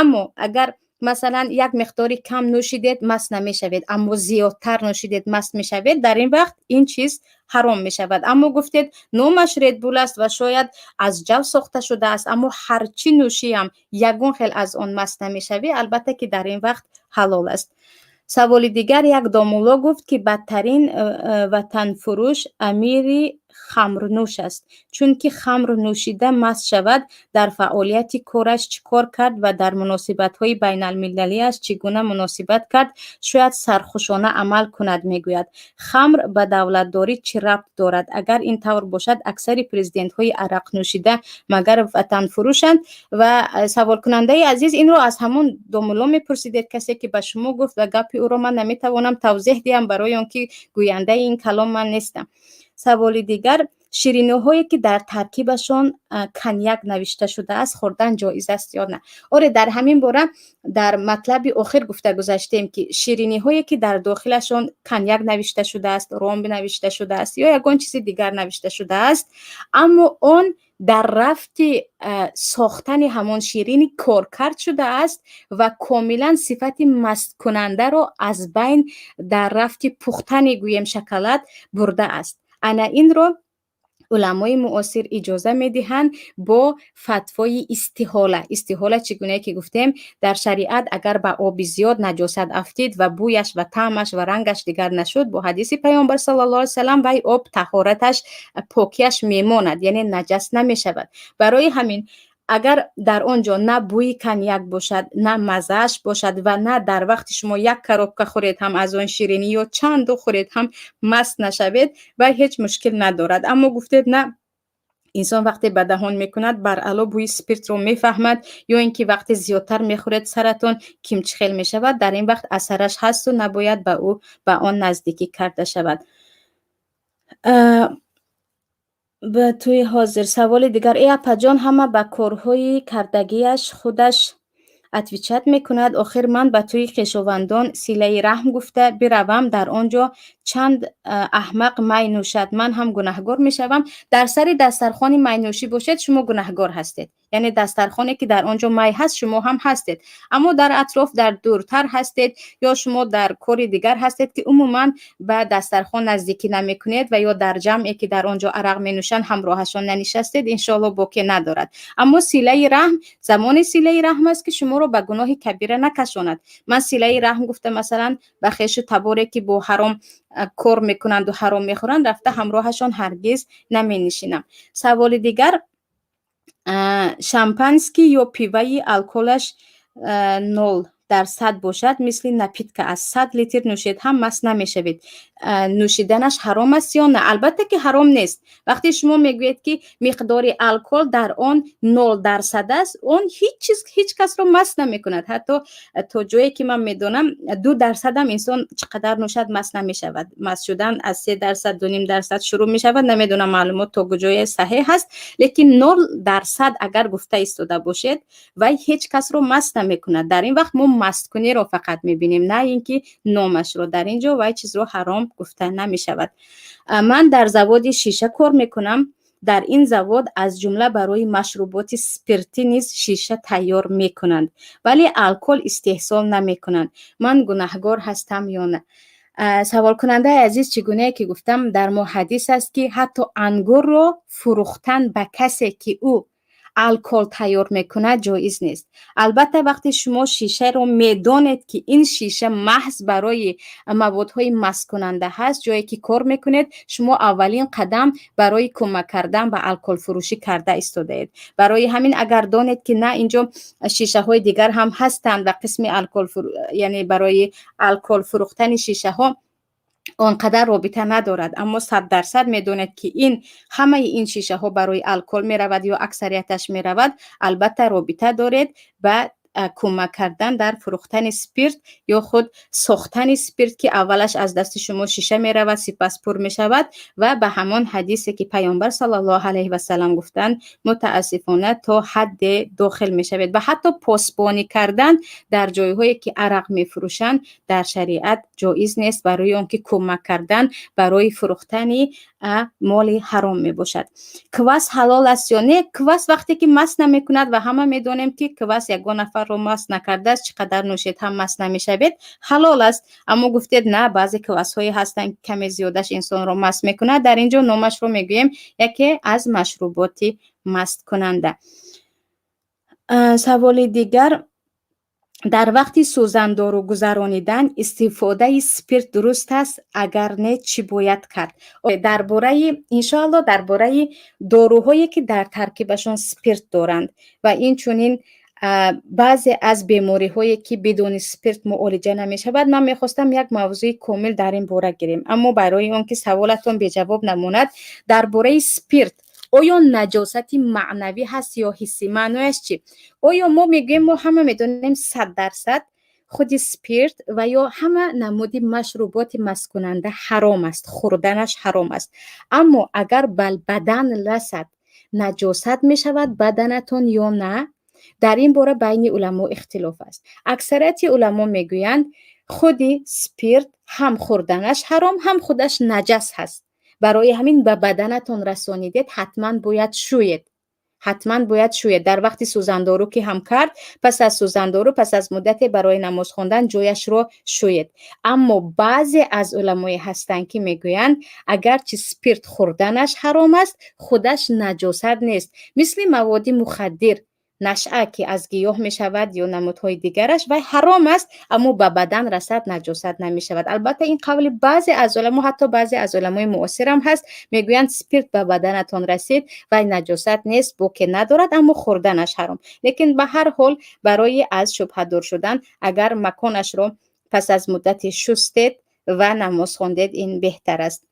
Аммо агар, масалан, як миқдори кам нӯшидед, маст намешавед, аммо зиёдтар нӯшидед, маст мешавед, дар ин вақт ин чиз ҳаром мешавад. Аммо гуфтед, номаш Red Bull аст ва шояд аз ҷав сохта шудааст, аммо ҳарчи нӯшиам, ягон хел аз он маст намешавӣ, албатта, ки дар ин вақт ҳалол аст. Саволи дигар: як домулло гуфт, ки бадтарин ватанфурӯш амири хамрнӯш аст, чунки хамр нӯшида маст шавад. Дар фаъолияти кораш чӣ кор кард ва дар муносибатҳои байналмилалиаш чӣ гуна муносибат кард? Шояд сархушона амал кунад, мегӯяд. Хамр ба давлатдорӣ чӣ рабт дорад? Агар ин тавр бошад, аксари президентҳои арақнӯшида магар ватанфурӯшанд? Ва саволкунандаи азиз, инро аз ҳамон домулло мепурсидед, касе ки ба шумо гуфт, ва гапи ӯро ман наметавонам тавзеҳ диҳам, барои он ки гӯяндаи ин калом ман нестам. Саволи дигар: шириниҳое, ки дар таркибашон коньяк навишта шудааст, хӯрдан ҷоиз аст ё на? Оре, дар ҳамин бора дар матлаби охир гуфта гузаштем, ки шириниҳое, ки дар дохилашон коньяк навишта шудааст, ром навишта шудааст ё ягон чизи дигар навишта шудааст, аммо он дар рафти сохтани ҳамон ширинӣ коркард шудааст ва комилан сифати масткунандаро аз байн дар рафти пухтани, гӯем, шоколад бурдааст, ана инро уламои муосир иҷоза медиҳанд бо фатвои истиҳола. Истиҳола, чӣ гунае ки гуфтем, дар шариат, агар ба оби зиёд наҷосат афтид ва бӯяш ва таъмаш ва рангаш дигар нашуд, бо ҳадиси Паёмбар саллаллоҳу алайҳи васалам, вай об таҳораташ, покияш мемонад, яъне наҷас намешавад. Барои ҳамин, агар дар он ҷо на бӯи коньяк бошад, на маззааш бошад ва на дар вақти шумо як коробка хӯред ҳам аз он ширинӣ ё чанду хӯред ҳам маст нашавед, вай ҳеҷ мушкил надорад. Аммо гуфтед, на, инсон вақте ба даҳон мекунад, баръало бӯи спиртро мефаҳмад ё ин ки вақте зиёдтар мехӯред, саратон кимчихел мешавад, дар ин вақт асараш ҳасту набояд ба ӯ, ба он наздикӣ карда шавад. Ба тӯи ҳозир саволи дигар: э, апаҷон, ҳама ба корҳои кардагиаш худаш отвечать мекунад. Охир ман ба тӯи хешовандон силаи раҳм гуфта биравам, дар он ҷо чанд аҳмақ май нӯшад, ман ҳам гунаҳгор мешавам? Дар сари дастархони майнӯшӣ бошед, шумо гунаҳгор ҳастед, яъне дастархоне, ки дар он ҷо май ҳаст, шумо ҳам ҳастед. Аммо дар атроф, дар дуртар ҳастед ё шумо дар кори дигар ҳастед, ки умуман ба дастархон наздикӣ намекунед, ва ё дар ҷамъе, ки дар он ҷо арақ менӯшанд, ҳамроҳашон нанишастед, иншоалло, боке надорад. Аммо силаи раҳм замони силаи раҳм аст, ки шуморо ба гуноҳи кабира накашонад. Ман силаи раҳм гуфта, масалан, ба хешу таборе, ки бо ҳаром кор мекунанду ҳаром мехӯранд, рафта ҳамроҳашон ҳаргиз наменишинам. Саволи дигар: шампанский ё пиваи алколаш 0% бошад, мисли напитка аст, 100 литр нӯшед ҳам маст намешавед. Нӯшиданаш ҳаром аст ё на? Албатта, ки ҳаром нест. Вақте шумо мегӯед, ки миқдори алкогол дар он 0% аст, он ҳеҷ чиз ҳеҷ касро маст намекунад. Ҳатто то ҷое ки ман медонам, 2%-ам инсон чӣ қадар нӯшад, маст намешавад. Маст шудан аз 3%, 2,5% шурӯъ мешавад. Намедонам, маълумот то куҷое саҳеҳ ҳаст, лекин 0% агар гуфта истода бошед, вай ҳеҷ касро маст намекунад. Дар ин вақт мо масткуниро фақат мебинем, на ин ки номашро. Дар ин ҷо вай чизро ҳаром гуфта намешавад. Ман дар заводи шиша кор мекунам. Дар ин завод аз ҷумла барои машруботи спиртӣ низ шиша тайёр мекунанд, вале алкогол истеҳсол намекунанд. Ман гунаҳгор ҳастам ё на? Саволкунандаи азиз, чӣ гунае ки гуфтам, дар мо ҳадис аст, ки ҳатто ангурро фурӯхтан ба касе, ки ӯ алкогол тайёр мекунад, ҷоиз нест. Албатта, вақте шумо шишаро медонед, ки ин шиша маҳз барои маводҳои масткунанда ҳаст, ҷое ки кор мекунед, шумо аввалин қадам барои кӯмак кардан ба алкоголфурӯшӣ карда истодаед. Барои ҳамин, агар донед, ки на, инҷо шишаҳои дигар ҳам ҳастанд ва қисми алкогол, яъне барои алкогол фурӯхтани шишаҳо он қадар робита надорад, аммо 100% медонед, ки ин ҳамаи ин шишаҳо барои алкогол меравад ё аксарияташ меравад, албатта, робита доред ба кӯмак кардан дар фурӯхтани спирт ё худ сохтани спирт, ки аввалаш аз дасти шумо шиша меравад, сипас пур мешавад. Ва ба ҳамон ҳадисе, ки Паёмбар саллаллоҳу алайҳи васалам гуфтанд, мутаассифона, то ҳадде дохил мешавед. Ва ҳатто посбонӣ кардан дар ҷойҳое, ки арақ мефурӯшанд, дар шариат ҷоиз нест, барои он ки кӯмак кардан барои фурӯхтани моли ҳаром мебошад. Квас ҳалол аст ё не? Квас вақте ки маст намекунад, ва ҳама медонем, ки квас ягон нафарро маст накардааст, чӣ қадар нӯшед ҳам маст намешавед, ҳалол аст. Аммо гуфтед, на, баъзе квасҳое ҳастанд, ки каме зиёдаш инсонро маст мекунад. Дар ин ҷо номашро мегӯем яке аз машруботи масткунанда. Саволи дигар: дар вақти сӯзандору гузаронидан истифодаи спирт дуруст аст? Агар не, чӣ бояд кард? Дар бораи, иншоалло, дар бораи доруҳое, ки дар таркибашон спирт доранд, ва инчунин баъзе аз бемориҳое, ки бидуни спирт муолиҷа намешавад, ман мехостам як мавзӯи комил дар ин бора гирем. Аммо барои он ки саволатон беҷавоб намонад, дар бораи спирт оё наҷосати маънавӣ ҳаст ё ҳиссӣ? Маънояш чӣ? Оё мо мегӯем, мо ҳама медонем, 100% худи спирт ва ё ҳама намуди машруботи масткунанда ҳаром аст, хӯрданаш ҳаром аст, аммо агар ба бадан расад, наҷосат мешавад баданатон ё на? Дар ин бора байни уламо ихтилоф аст. Аксарияти уламо мегӯянд, худи спирт ҳам хӯрданаш ҳаром, ҳам худаш наҷас ҳаст. Барои ҳамин ба баданатон расонидед, ҳатман бояд шӯед, ҳатман бояд шӯед. Дар вақти сӯзандору ки ҳам кард, пас аз сӯзандору, пас аз муддате барои намоз хондан ҷояшро шӯед. Аммо баъзе аз уламое ҳастанд, ки мегӯянд, агарчи спирт хӯрданаш ҳаром аст, худаш наҷосат нест, мисли маводи мухаддир, нашъа, ки аз гиёҳ мешавад ё намудҳои дигараш, вай ҳаром аст, аммо ба бадан расад, наҷосат намешавад. Албатта, ин қавли баъзе аз уламо, ҳатто баъзе аз уламои муосирам ҳаст, мегӯянд, спирт ба баданатон расид, вай наҷосат нест, боке надорад, аммо хӯрданаш ҳаром. Лекин ба ҳар ҳол, барои аз шубҳа дур шудан, агар маконашро пас аз муддате шустед ва намоз хондед, ин беҳтар аст.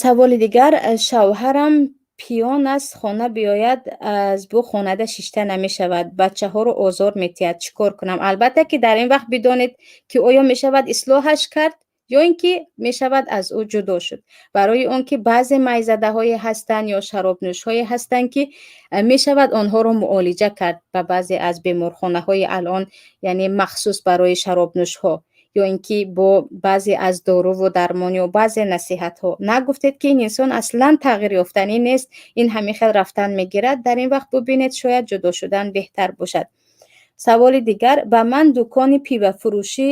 Саволи дигар: шавҳарам пиён аст, хона биёяд, аз бӯ хонада шишта намешавад, бачаҳоро озор метиҳад. Чӣ кор кунам? Албатта, ки дар ин вақт бидонед, ки оё мешавад ислоҳаш кард ё ин ки мешавад аз ӯ ҷудо шуд. Барои он ки баъзе майзадаҳое ҳастанд ё шаробнӯшҳое ҳастанд, ки мешавад онҳоро муолиҷа кард ба баъзе аз беморхонаҳои алон, яъне махсус барои шаробнӯшҳо, ё ин ки бо баъзе аз доруву дармон ё баъзе насиҳатҳо. Нагуфтед, ки ин инсон аслан тағйирёфтанӣ нест, ин ҳамин хел рафтан мегирад, дар ин вақт бубинед, шояд ҷудо шудан беҳтар бошад. Саволи дигар: ба ман дукони пивафурӯшӣ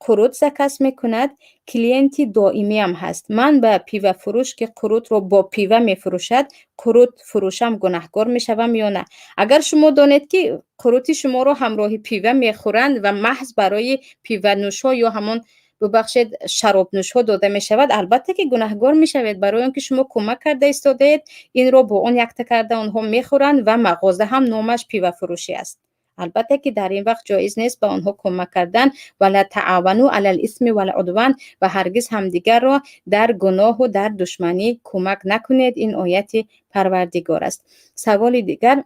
қурут заказ мекунад, клиенти доимиам ҳаст. Ман ба пивафурӯш, ки қурутро бо пива мефурӯшад, қурут фурӯшам, гунаҳкор мешавам ё на? Агар шумо донед, ки қурути шуморо ҳамроҳи пива мехӯранд ва маҳз барои пиванӯшҳо ё ҳамон, бубахшед, шаробнӯшҳо дода мешавад, албатта, ки гунаҳгор мешавед, барои он ки шумо кӯмак карда истодаед, инро бо он якта карда онҳо мехӯранд ва мағоза ҳам номаш пивафурӯшӣ аст. Албатта, ки дар ин вақт ҷоиз нест ба онҳо кӯмак кардан. ولا تعاونوا على الإثم والعدوان, ва ҳаргиз ҳамдигарро дар гуноҳу дар душманӣ кӯмак накунед. Ин ояти Парвардигор аст. Саволи дигар: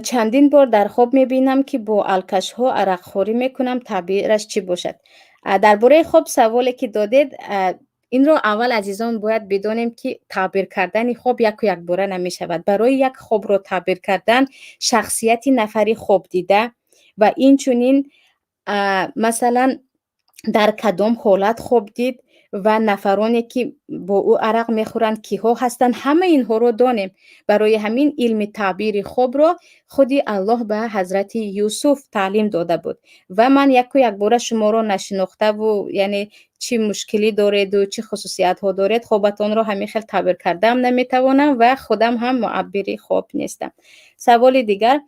чандин бор дар хоб мебинам, ки бо алкашҳо арақхӯрӣ мекунам, таъбираш чӣ бошад? Дар бораи хоб саволе ки додед, инро аввал, азизон, бояд бидонем, ки таъбир кардани хоб яку якбора намешавад. Барои як хобро таъбир кардан шахсияти нафари хобдида ва инчунин, масалан, дар кадом ҳолат хоб дид ва нафароне, ки бо ӯ арақ мехӯранд, киҳо ҳастанд, ҳамаи инҳоро донем. Барои ҳамин илми таъбири хобро худи Аллоҳ ба ҳазрати Юсуф таълим дода буд. Ва ман яку якбора шуморо нашинохтаву, яъне чӣ мушкилӣ дореду чӣ хусусиятҳо доред, хобатонро ҳамин хел таъбир кардаам наметавонам ва худам ҳам муаббири хоб нестам. Саволи дигар: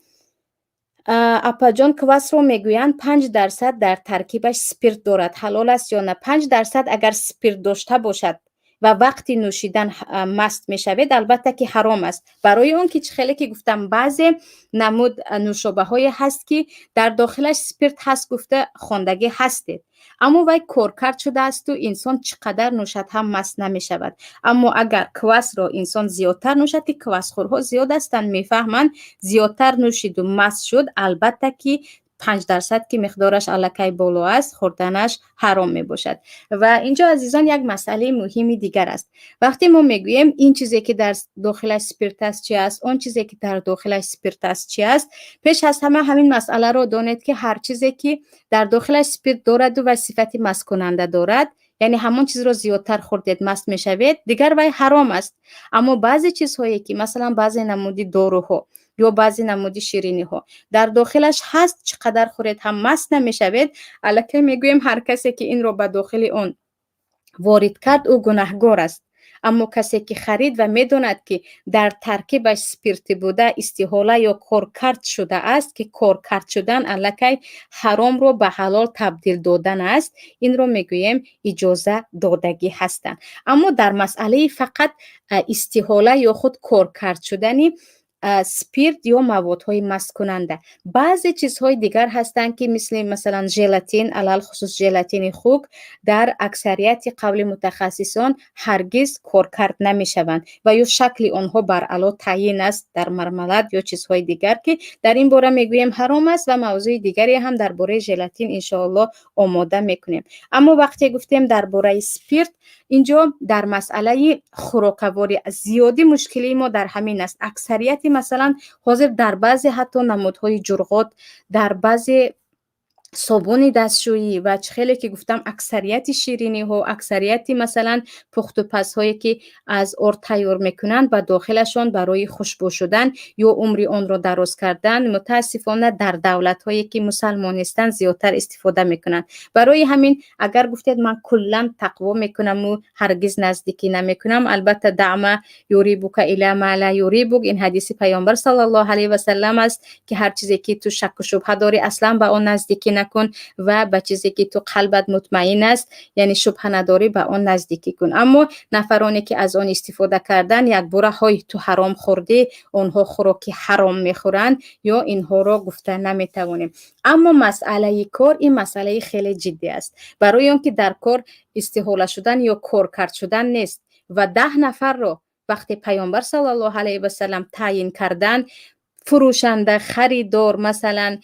апаҷон, квасро мегӯянд, 5% дар таркибаш спирт дорад, ҳалол аст ё на? 5% агар спирт дошта бошад ва вақти нӯшидан маст мешавед, албатта ки ҳаром аст. Барои он ки чӣ хеле ки гуфтам, баъзе намуд нӯшобаҳое ҳаст, ки дар дохилаш спирт ҳаст гуфта хондагӣ ҳастед, аммо вай коркард шудаасту инсон чӣ қадар нӯшад ҳам маст намешавад. Аммо агар квасро инсон зиёдтар нӯшад, ки квасхӯрҳо зиёд ҳастанд, мефаҳманд, зиёдтар нӯшиду маст шуд, албатта ки 5% ки миқдораш аллакай боло аст, хӯрданаш ҳаром мебошад. Ва инҷо, азизон, як масъалаи муҳими дигар аст. Вақте мо мегӯем, ин чизе, ки дар дохилаш спирт аст, чи аст, он чизе, ки дар дохилаш спирт аст, чи аст, пеш аз ҳама ҳамин масъаларо донед, ки ҳар чизе, ки дар дохилаш спирт дораду ва сифати масткунанда дорад, яъне ҳамон чизро зиёдтар хӯрдед, маст мешавед, дигар вай ҳаром аст. Аммо баъзе чизҳое, ки масалан баъзе намуди доруҳо ё баъзе намуди шириниҳо дар дохилаш ҳаст, чӣ қадар хӯред ҳам маст намешавед, аллакай мегӯем, ҳар касе, ки инро ба дохили он ворид кард, ӯ гунаҳгор аст. Аммо касе, ки харид ва медонад, ки дар таркибаш спиртӣ буда, истиҳола ё коркард шудааст, ки коркард шудан аллакай ҳаромро ба ҳалол табдил додан аст, инро мегӯем, иҷоза додагӣ ҳастанд. Аммо дар масъалаи фақат истиҳола ё худ коркард шудани спирт ё маводҳои масткунанда, баъзе чизҳои дигар ҳастанд, ки мисли, масалан, желатин, алалхусус желатини хук, дар аксарияти қавли мутахассисон ҳаргиз коркард намешаванд ва ё шакли онҳо баръало таъйин аст дар мармалад ё чизҳои дигар, ки дар ин бора мегӯем, ҳаром аст. Ва мавзӯи дигаре ҳам дар бораи желатин иншоаллоҳ омода мекунем. Аммо вақте гуфтем дар бораи спирт, инҷо дар масъалаи хӯрокаворӣ зиёдӣ мушкилии мо дар ҳамин аст. Аксарияти, масалан, ҳозир дар баъзе ҳатто намудҳои ҷурғот, дар баъзе собуни дастшӯӣ ва чӣ хеле ки гуфтам, аксарияти шириниҳо, аксарияти, масалан, пухтупазҳое, ки аз орд тайёр мекунанд, ба дохилашон барои хушбӯ шудан ё умри онро дароз кардан, мутаассифона, дар давлатҳое, ки мусалмон нестанд, зиёдтар истифода мекунанд. Барои ҳамин, агар гуфтед, ман куллан тақво мекунаму ҳаргиз наздикӣ намекунам, албатта, دع ما يريبك إلى ما لا يريبك, ин ҳадиси Паёмбар саллаллоҳу алайҳи васаллам аст, ки ҳар чизе, ки ту шакку шубҳа дорӣ, аслан ба он наздикӣ накун ва ба чизе, ки ту қалбат мутмаин аст, яъне шубҳа надорӣ, ба он наздикӣ кун. Аммо нафароне, ки аз он истифода кардан, якбора ҳой, ту ҳаром хӯрдӣ, онҳо хӯроки ҳаром мехӯранд ё инҳоро гуфта наметавонем. Аммо масъалаи кор, ин масъалаи хеле ҷиддӣ аст, барои он ки дар кор истиҳола шудан ё коркард шудан нест. Ва 10 нафарро вақте Паёмбар саллаллоҳу алайҳи васаллам таъйин карданд, фурӯшанда, харидор, масалан,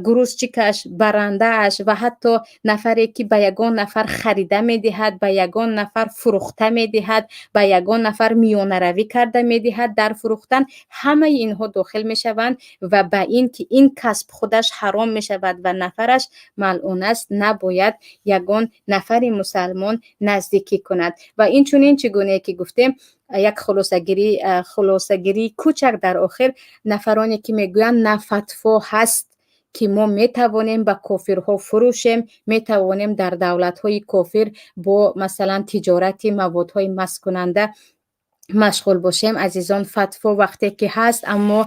грузчикаш, барандааш ва ҳатто нафаре, ки ба ягон нафар харида медиҳад, ба ягон нафар фурӯхта медиҳад, ба ягон нафар миёнаравӣ карда медиҳад дар фурӯхтан, ҳамаи инҳо дохил мешаванд. Ва ба ин ки ин касб худаш ҳаром мешавад ва нафараш малъун аст, набояд ягон нафари мусалмон наздикӣ кунад. Ва инчунин, чӣ гунае ки гуфтем, як хулосагирии кӯчак дар охир: нафароне, ки мегӯянд, на, фатво ҳаст, ки мо метавонем ба кофирҳо фурӯшем, метавонем дар давлатҳои кофир бо, масалан, тиҷорати маводҳои масткунанда машғул бошем, азизон, фатво вақте ки ҳаст, аммо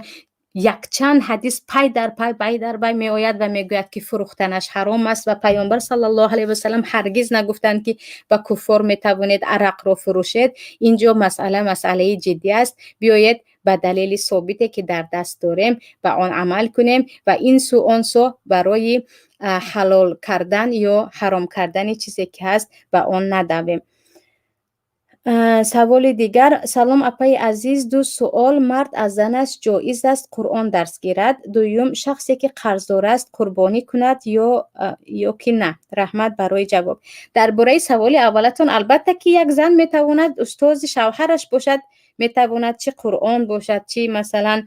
якчанд ҳадис пай дар пай, пай дар пай меояд ва мегӯяд, ки фурӯхтанаш ҳаром аст. Ва Паёмбар саллаллоҳу алайҳи васаллам ҳаргиз нагуфтанд, ки ба куффор метавонед арақро фурӯшед. Инҷо масъала масъалаи ҷиддӣ аст. Биёед, Ба далели собите, ки дар даст дорем, ба он амал кунем ва ин су он су барои ҳалол кардан ё ҳаром кардани чизе, ки ҳаст, ба он надавем. Саволи дигар. Салом, апаи азиз, ду суол. Мард аз занаш ҷоиз аст Қуръон дарс гирад? Дуюм, шахсе ки қарздор аст, қурбонӣ кунад ё ки на? Раҳмат барои ҷавоб. Дар бораи саволи аввалатон, албатта, ки як зан метавонад устози шавҳараш бошад, метавонад чӣ Қуръон бошад, чӣ, масалан,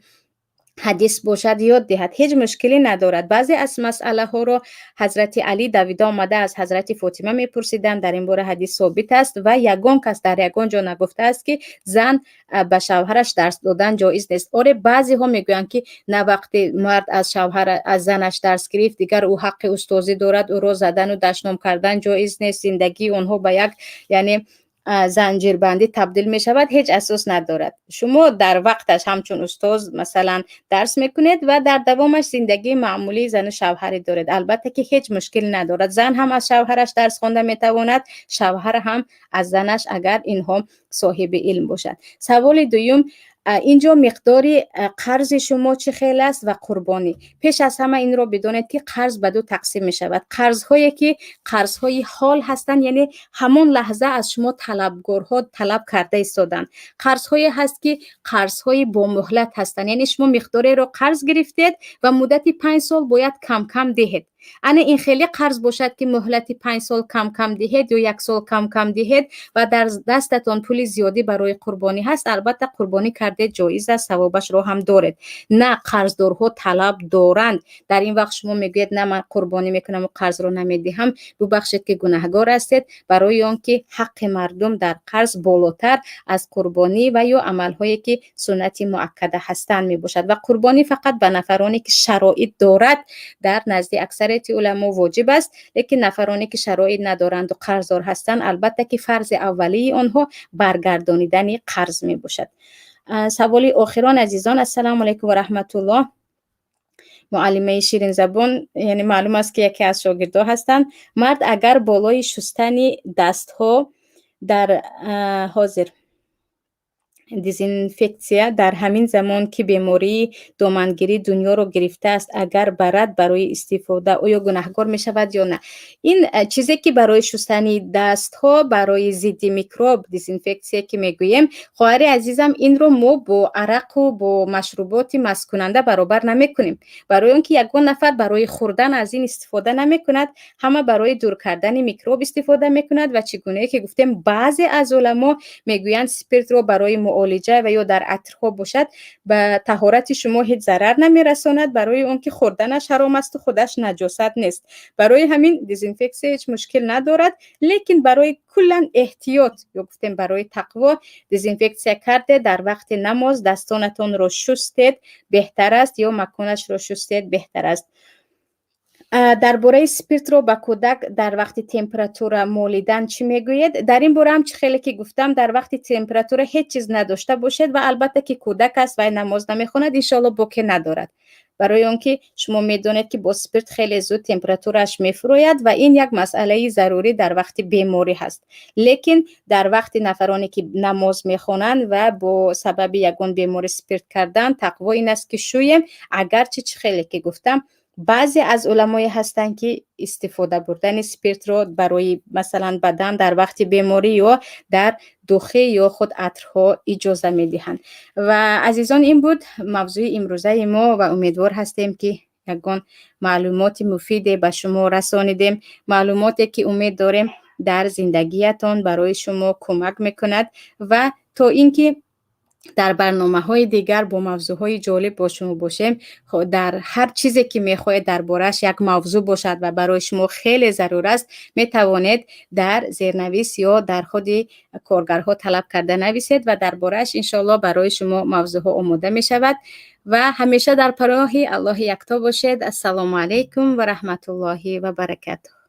ҳадис бошад, ёд диҳад, ҳеҷ мушкиле надорад. Баъзе аз масъалаҳоро ҳазрати Алӣ давида омада аз ҳазрати Фотима мепурсиданд. Дар ин бора ҳадис собит аст ва ягон кас дар ягон ҷо нагуфтааст, ки зан ба шавҳараш дарс додан ҷоиз нест. Оре, баъзеҳо мегӯянд, ки на, вақте мард аз шавҳар, аз занаш дарс гирифт, дигар ӯ ҳаққи устозӣ дорад, ӯро задану дашном кардан ҷоиз нест, зиндагии онҳо ба як, яъне, занҷирбандӣ табдил мешавад. Ҳеҷ асос надорад. Шумо дар вақташ ҳамчун устоз, масалан, дарс мекунед ва дар давомаш зиндагии маъмулии зану шавҳарӣ доред. Албатта, ки ҳеҷ мушкил надорад. Зан ҳам аз шавҳараш дарс хонда метавонад, шавҳар ҳам аз занаш, агар инҳо соҳиби илм бошад. Саволи дуюм, инҷо миқдори қарзи шумо чӣ хел аст ва қурбонӣ. Пеш аз ҳама инро бидонед, ки қарз ба ду тақсим мешавад. Қарзҳое, ки қарзҳои ҳол ҳастанд, яъне ҳамон лаҳза аз шумо талабгорҳо талаб карда истоданд. Қарзҳое ҳаст, ки қарзҳои бомуҳлат ҳастанд, яъне шумо миқдореро қарз гирифтед ва муддати 5 сол бояд кам-кам диҳед. Ана ин хеле қарз бошад, ки муҳлати 5 сол кам-кам диҳед ё як сол кам-кам диҳед ва дар дастатон пули зиёдӣ барои қурбонӣ ҳаст, албатта, қурбонӣ кардед, ҷоиз аст, савобашро ҳам доред. На, қарздорҳо талаб доранд, дар ин вақт шумо мегӯед: «На, ман қурбонӣ мекунаму қарзро намедиҳам», бубахшед, ки гунаҳгор ҳастед, барои он ки ҳаққи мардум дар қарз болотар аз қурбонӣ ва ё амалҳое, ки суннати муаккада ҳастанд, мебошад. Ва қурбонӣ фақат ба нафароне, ки шароит дорад, дар назди аксарияти уламо воҷиб аст. Лекин нафароне, ки шароит надоранду қарздор ҳастанд, албатта, ки фарзи аввалии онҳо баргардонидани қарз мебошад. Саволи охирон, азизон. Ассалому алайкум ва раҳматуллоҳ, муаллимаи ширинзабон. Яъне маълум аст, ки яке аз шогирдҳо ҳастанд. Мард агар болои шустани дастҳо дар ҳозир дезинфексия дар ҳамин замон, ки бемории домангирӣ дунёро гирифтааст, агар барад барои истифода, оё гунаҳгор мешавад ё на? Ин чизе, ки барои шустани дастҳо, барои зидди микроб, дезинфексия, ки мегӯем, хоҳари азизам, инро мо бо арақу бо машруботи масткунанда баробар намекунем, барои он ки ягон нафар барои хӯрдан аз ин истифода намекунад. Ҳама барои дур кардани микроб истифода мекунад. Ва чӣ гунае ки гуфтем, баъзе аз уламо мегӯянд, спиртро барои муолиҷа ва ё дар атрҳо бошад, ба таҳорати шумо ҳеҷ зарар намерасонад, барои он ки хӯрданаш ҳаром асту худаш наҷосат нест. Барои ҳамин дезинфексия ҳеҷ мушкил надорад. Лекин барои куллан эҳтиёт ё гуфтем, барои тақво, дезинфексия карде, дар вақти намоз дастонатонро шустед, беҳтар аст, ё маконашро шустед, беҳтар аст. Дар бораи спиртро ба кӯдак дар вақти температура молидан чӣ мегӯед? Дар ин бора ҳам, чӣ хеле ки гуфтам, дар вақти температура ҳеҷ чиз надошта бошед. Ва албатта, ки кӯдак аст, вай намоз намехонад, иншоалло, боке надорад, барои он ки шумо медонед, ки бо спирт хеле зуд температурааш мефурояд ва ин як масъалаи зарурӣ дар вақти беморӣ ҳаст. Лекин дар вақти нафароне, ки намоз мехонанд ва бо сабаби ягон беморӣ спирт кардан, тақво ин аст, ки шӯем. Агарчи, чӣ хеле ки гуфтам, баъзе аз уламое ҳастанд, ки истифода бурдани спиртро барои, масалан, бадан дар вақти беморӣ ё дар духӣ ё худ атрҳо иҷоза медиҳанд. Ва, азизон, ин буд мавзӯи имрӯзаи мо ва умедвор ҳастем, ки ягон маълумоти муфиде ба шумо расонидем, маълумоте, ки умед дорем, дар зиндагиятон барои шумо кӯмак мекунад. Ва то ин ки дар барномаҳои дигар бо мавзӯъҳои ҷолиб бо шумо бошем, дар ҳар чизе, ки мехоҳед дар борааш як мавзӯъ бошад ва барои шумо хеле зарур аст, метавонед дар зернавис ё дар худи коргарҳо талаб карда нависед ва дар борааш, иншоалло, барои шумо мавзӯъҳо омода мешавад. Ва ҳамеша дар паноҳи Аллоҳи якто бошед. Ассалому алайкум ва раҳматуллоҳи ва баракатуҳ.